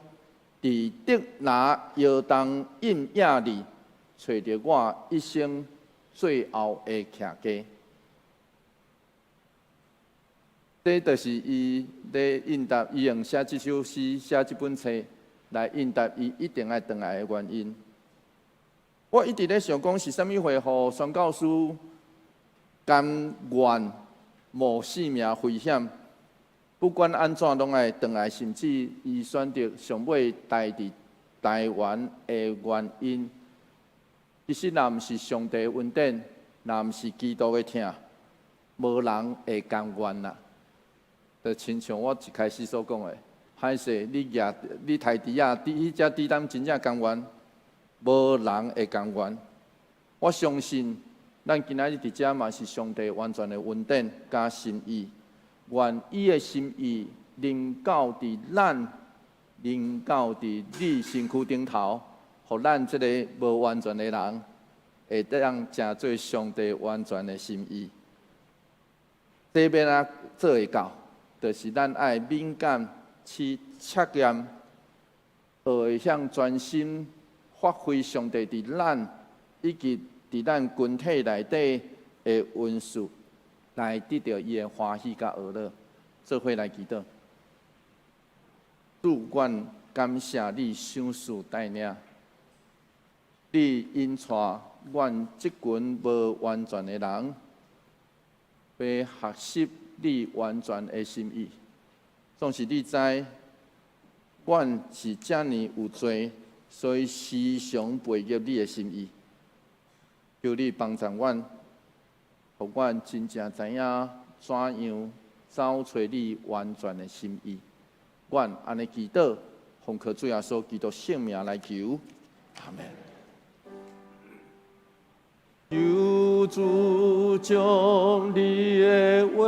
佇竹籃搖動陰影裡，揣著我一生最後的徛家。這就是伊咧應答，伊用寫這首詩、寫這本冊來應答伊一定愛轉來的原因。我一直咧想講是啥物會予宣教師甘願冒性命危險，不管按怎攏愛轉來，甚至伊選擇上尾待佇台灣的原因，其實若毋是上帝恩典，若毋是基督的疼，無人會甘願啦。就親像我一開始所講的，歹勢，你舉你刣豬仔，彼隻豬擔真正甘願，無人會甘願。我相信，咱今仔日佇遮嘛是上帝完全的恩典佮心意，願伊的心意臨到佇咱，臨到佇你身軀頂頭，予咱這個無完全的人，會當成做上帝完全的心意。這欲按怎做會到，就是咱愛敏感去測驗，學會曉專心發揮上帝佇咱以及佇咱群體內底的恩賜，來得著伊的歡喜佮樂樂。做伙來祈禱，主，阮感謝你賞賜帶領，你引帶阮這群無完全的人，欲學習你完全的心意。總是你知，阮是遮爾有罪，所以時常背逆你的心意。求你幫助阮，予阮真正知影怎樣走揣你完全的心意。阮按呢祈禱，奉靠主耶穌基督聖名來求，阿門。求主將你的話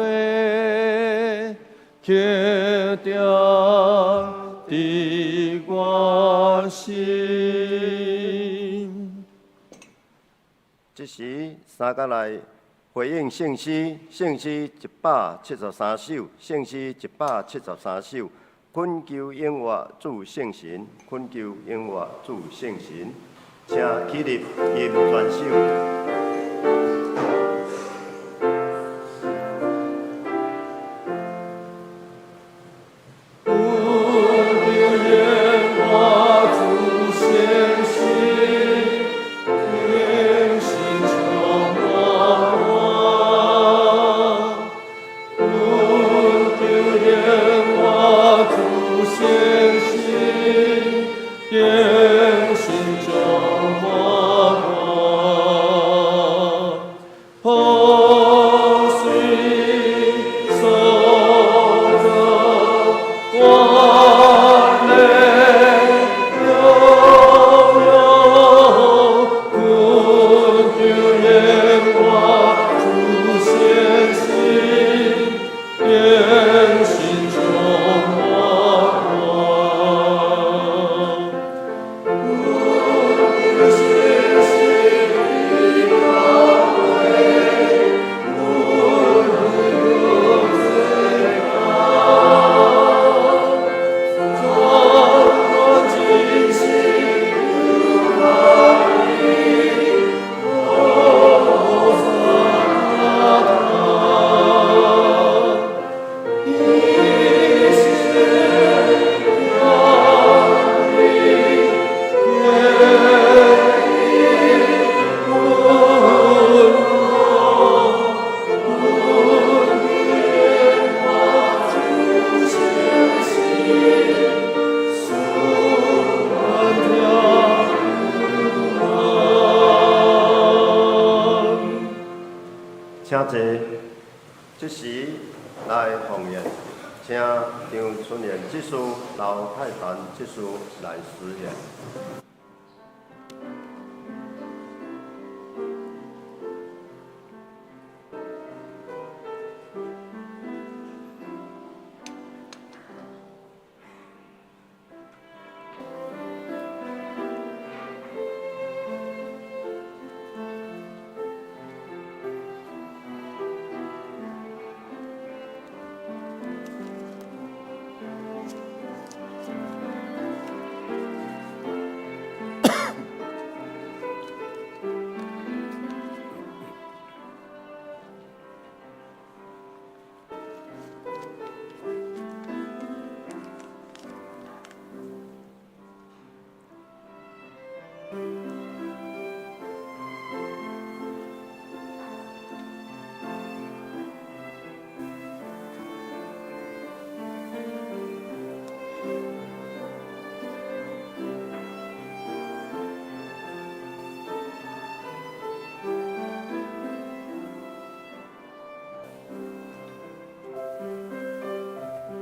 刻定佇我心。這時，三角來回應聖詩，聖詩173首，聖詩173首，懇求永活主聖神，懇求永活主聖神，請起立吟全首。懇求永活主聖神，天心充滿我。懇求永活主聖神，天心充滿我。雨水所造萬的榮耀，懇求永活主聖神，天心充滿我。懇求聖神的教誨，阮永做家，專真心有愛，菩薩一生養你，天意溫我，懇求主聖神，賜阮聽安。請坐。這時來奉獻，請張春燕執事、劉泰凡執事來司獻。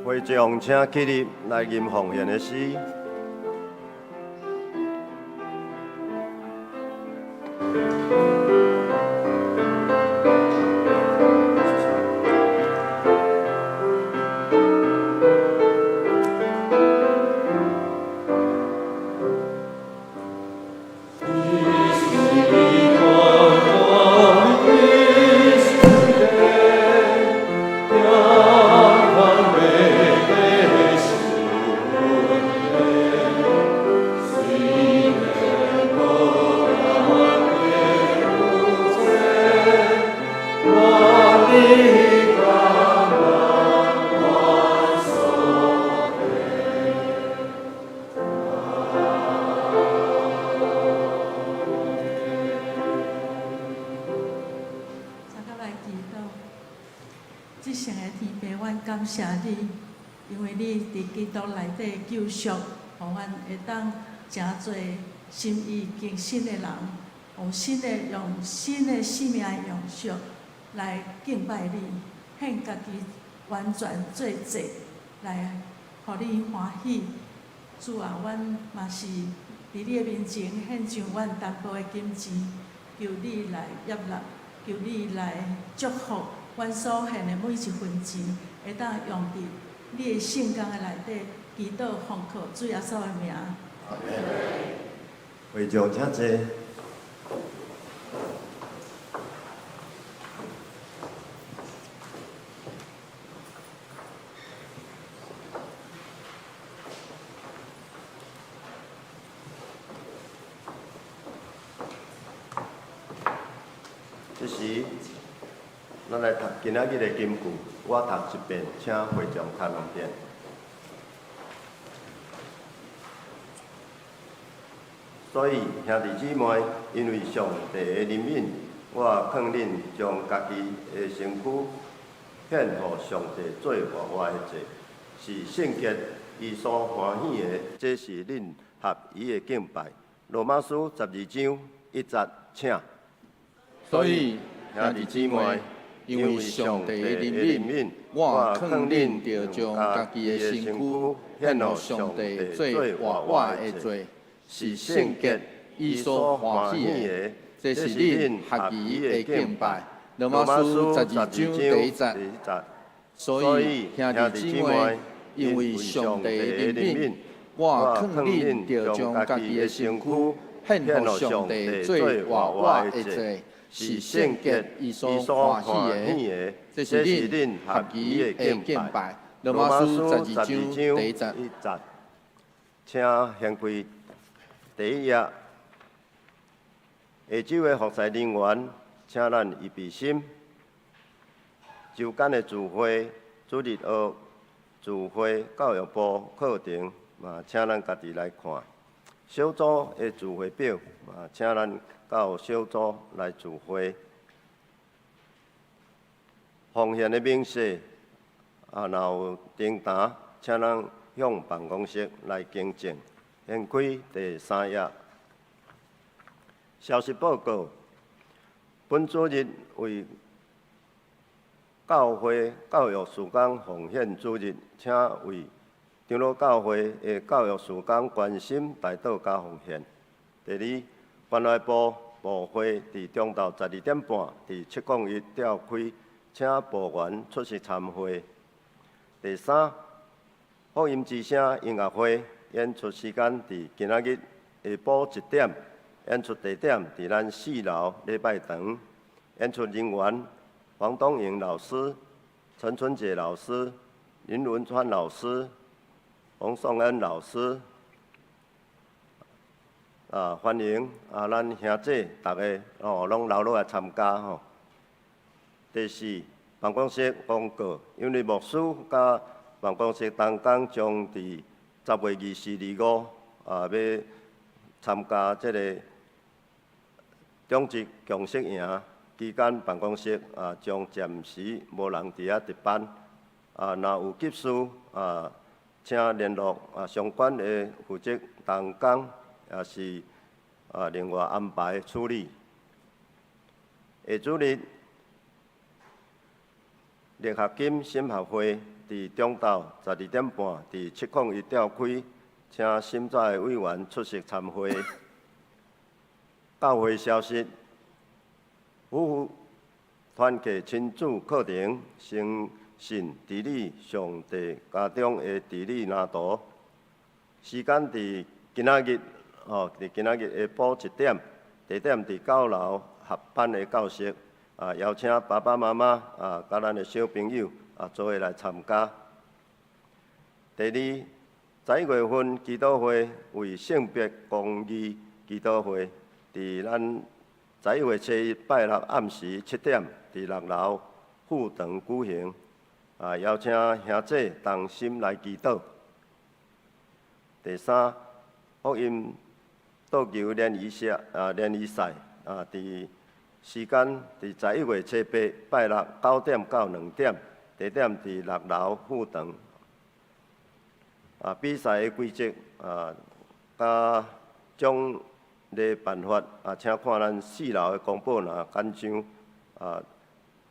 會眾請起立來吟奉獻的詩。至聖的天父，阮感謝你，因為你佇基督內底救贖，予阮會當成做心意更新的人，用新的用新的生命的樣式來敬拜你，獻家己完全做祭來予你歡喜。主啊，阮嘛是佇你的面前獻上阮淡薄的金錢，求你來悅納，求你來祝福。阮所獻的每一分錢，會當用佇你的聖工的內底，祈禱奉靠主耶穌的名。會眾請坐。這時，咱來讀今仔日的金句，我讀一遍，請會眾讀兩遍。所以兄弟姊妹，因為上帝的憐憫，我勸恁將家己的身軀獻予上帝做活活的祭，是聖潔、伊所歡喜的，這是恁合伊的敬拜。羅馬書12章1節，請。所以兄弟姊妹，因為上帝的憐憫，我勸恁著將家己的身軀獻予上帝做活活的祭，是聖潔、伊所歡喜的。這是恁合宜的敬拜。羅馬書12章第1節。所以兄弟姊妹，因為上帝的憐憫，我勸恁著將家己的身軀獻予上帝做活活的祭，是聖潔、伊所歡喜的。這是恁合宜的敬拜。羅馬書12章第1節。請掀開第一頁。下晝的服侍人員，請咱預備心。週間的聚會、主日學聚會、教育部課程，嘛請咱家己來看。小組的聚會表，嘛請咱到小組來聚會。奉獻的明細，啊，若有訂單，請咱向辦公室來更正。掀開第三頁。消息報告：本主日為教會教育事工奉獻主日，請為長老教會的教育事工關心、代禱佮奉獻。第二，關懷部部會佇中晝12點半佇701召開，請部員出席參會。第三，福音之聲音樂會演出時間佇今仔日下晡1點，演出地點佇咱四樓禮拜堂。演出人員黃東穎老師、陳春杰老師、林文川老師、洪頌恩老師。啊，歡迎啊，咱兄姊逐家哦，攏留落來參加吼。第四，辦公室公告，因為牧師佮辦公室同工將佇10月24、25啊，欲參加這个長職共識營期間，辦公室啊將暫時無人佇遐值班。啊，若有急事啊，請聯絡啊相關的負責同工，也是啊另外安排處理。下主日，力學金審核會佇中晝12點半，佇701召開，請審查的委員出席參會。教會消息：夫婦團契親子課程，誠信治理上帝家中的治理藍圖。時間佇今仔日，吼，佇今仔日下晡1點，地點佇9樓合班的教室。啊，邀請爸爸媽媽啊，佮咱的小朋友啊，做伙來參加。第二，11月份祈禱會為性別公義祈禱會，佇咱11月初1拜六暗時7點，佇6樓副堂舉行。啊，邀請兄姊同心來祈禱。第三，福音桌球聯誼賽啊，聯誼賽啊，佇時間佇11月初8拜六9點到2點，地點佇6樓副堂。啊，比賽的規則啊，佮獎勵辦法啊，請看咱四樓的公布欄簡章。啊，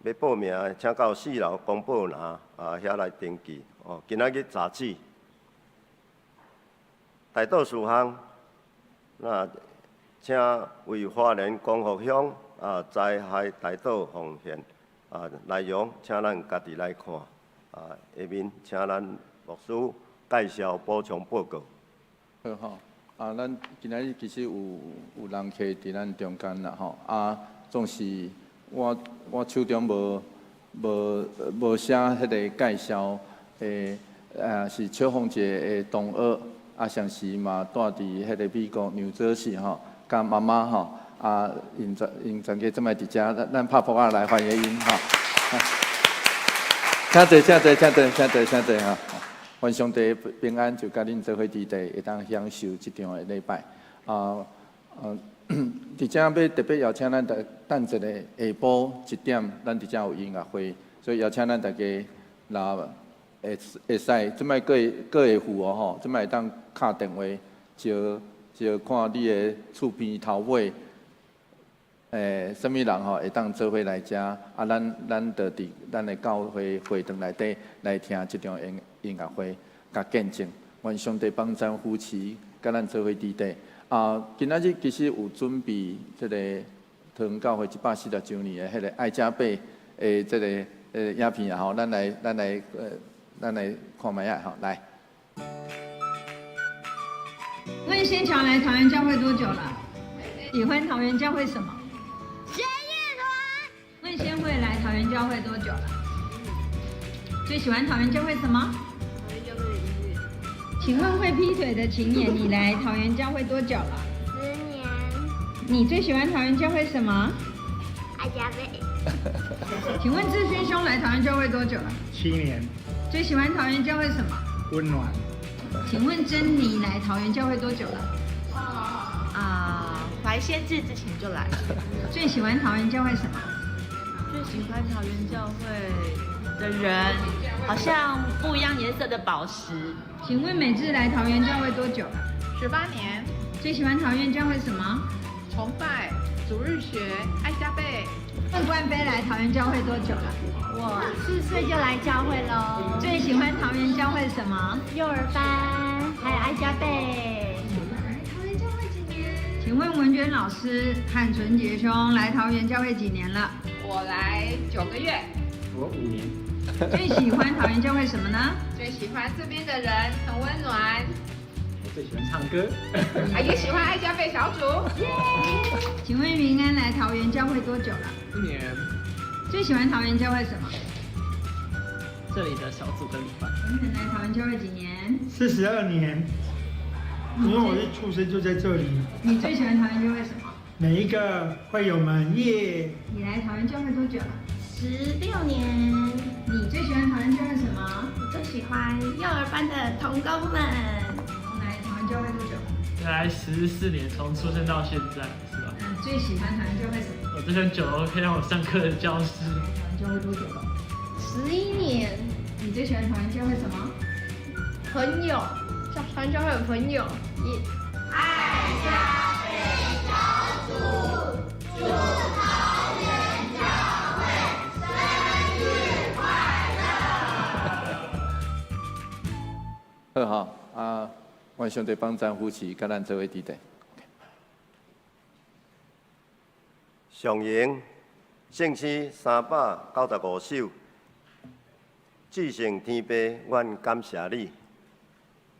欲報名的，請到四樓公布欄啊遐來登記。哦，今仔日截止。代禱事項，那請為花蓮光復鄉啊災害代禱奉獻啊內容，請咱家己來看。啊，下面請咱牧師介紹補充報告。好吼，啊，咱今仔日其實有人客佇咱中間啦吼，啊，總是我手中無寫彼個介紹的，啊，是邱鳳姐的同學，啊，上時嘛蹛佇彼個美國紐澤西吼，佮媽媽吼，啊，𪜶全家這擺佇遮，咱拍噗仔來歡迎𪜶吼。請坐，請坐，請坐，請坐，請坐吼。願上帝平安，就佮恁做伙佇佇會當享受這場的禮拜。啊，佇遮欲特別邀請咱大等一下下晡1點，咱佇遮有音樂會，所以邀請咱大家若會使，這擺閣會閣會赴哦吼，這擺會當敲電話招招看你的厝邊頭尾，啥物人吼會當做伙來遮，啊，咱就佇咱的教會會堂內底來聽這場音樂會，佮見證，願上帝幫贊扶持，佮咱做伙佇佇。啊，今仔日其實有準備這個桃園教會140週年的彼個愛加倍的這個影片啊吼，咱來看覓仔吼，來。問先喬來桃園教會多久了？喜歡桃園教會什麼？學樂團。問先慧來桃園教會多久了？最喜歡桃園教會什麼？桃園教會的音樂。請問會劈腿的晴眼，你來桃園教會多久了？ 10年。你最喜歡桃園教會什麼？愛加倍。請問志勳兄來桃園教會多久了？7年。最喜歡桃園教會什麼？溫暖。請問珍妮來桃園教會多久了？啊，懷先志之前就來了。最喜歡桃園教會什麼？最喜歡桃園教會的人，好像不一樣顏色的寶石。請問美智來桃園教會多久了？ 18年。最喜歡桃園教會什麼？崇拜、主日學、愛加倍。問冠飛來桃園教會多久了？我4歲就來教會嘍。最喜歡桃園教會什麼？幼兒班，還有愛加倍。來桃園教會幾年？請問文娟老師和純潔兄來桃園教會幾年了？我來9個月。我5年。最喜歡桃園教會什麼呢？最喜歡這邊的人，很溫暖。我最喜歡唱歌。啊，也喜歡愛加倍小組。請問雲安來桃園教會多久了？1年。最喜歡桃園教會什麼？這裡的小組跟禮拜。文成來桃園教會幾年？42年。因為我一出生就在這裡。你最喜歡桃園教會什麼？每一個會友們耶。你來桃園教會多久了？16年。你最喜歡桃園教會什麼？我最喜歡幼兒班的同工們。來桃園教會多久？來14年，從出生到現在，是吧？嗯，最喜歡桃園教會什麼？我最喜歡9樓可以讓我上課的教室。桃園教會多久了？ 11年。你最喜歡桃園教會什麼？朋友，桃園教會有朋友。耶。愛加倍小組，祝桃園教會生日快樂！願上帝幫贊扶持，佮咱做伙佇咧。上榮聖詩395首，至聖天父，阮感謝你，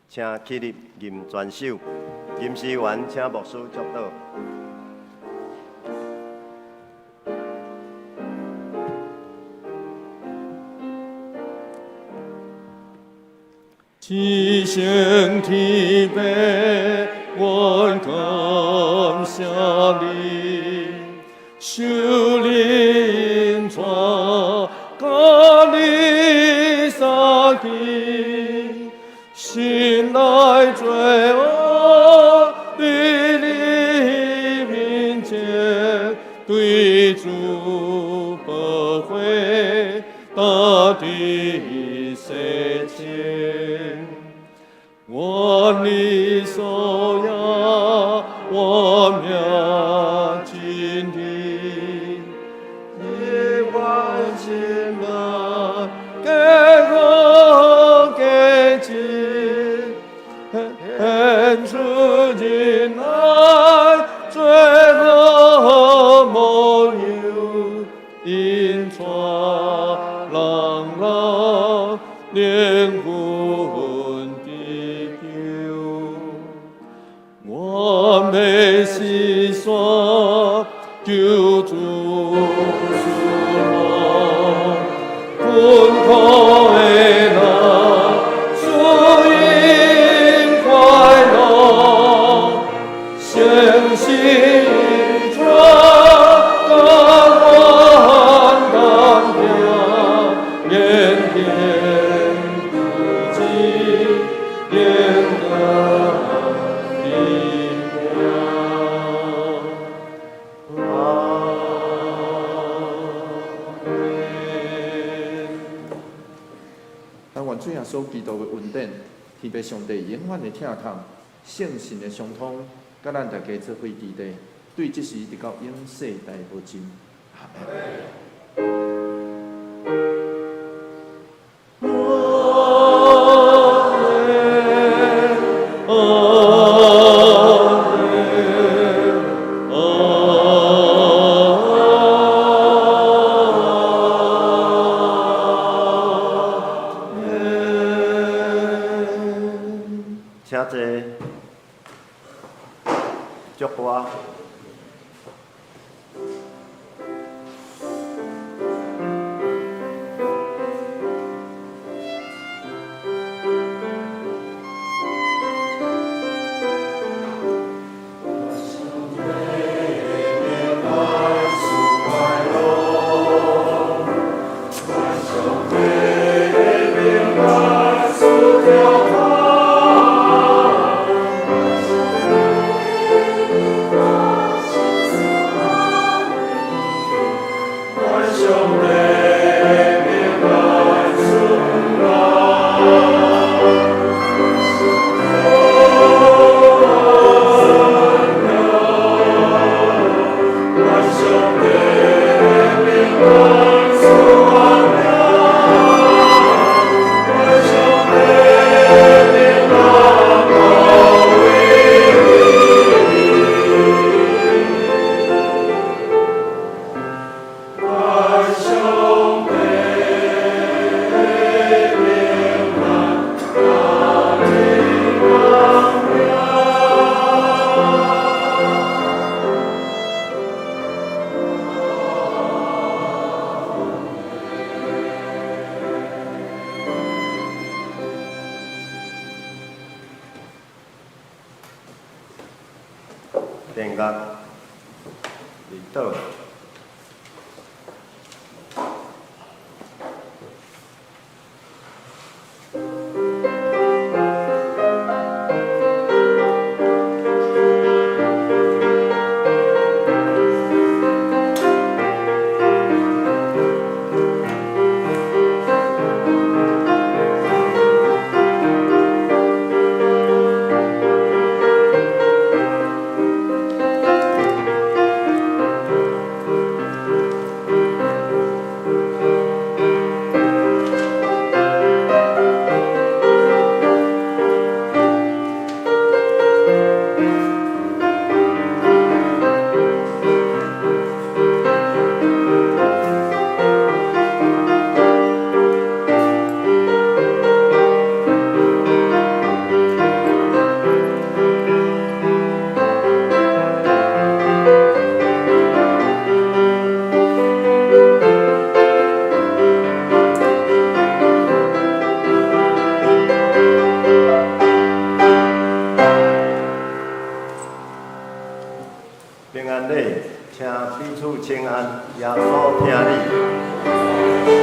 請起立吟全首，吟詩完，請牧師祝禱。至聖天父，阮感謝你，受靈帶佮你相見，心內罪惡佇你面前，對主寶血大地洗淨。願你所愛，我命真理，一萬心內堅固堅持，顯出仁愛最好模樣，引帶人老靈魂得救。我欲細說救主慈愛，困苦的人賜因快樂，相信主甘願擔行，連天不止連得的光。阿門。但願主耶穌基督的恩典，天父上帝永遠的疼痛，聖神的相通，佮咱大家做伙佇咧，對這時直到永世代無盡。阿門。阿門，阿門。請坐。祝歌。殿樂，立倒。彼此請安，耶穌疼你。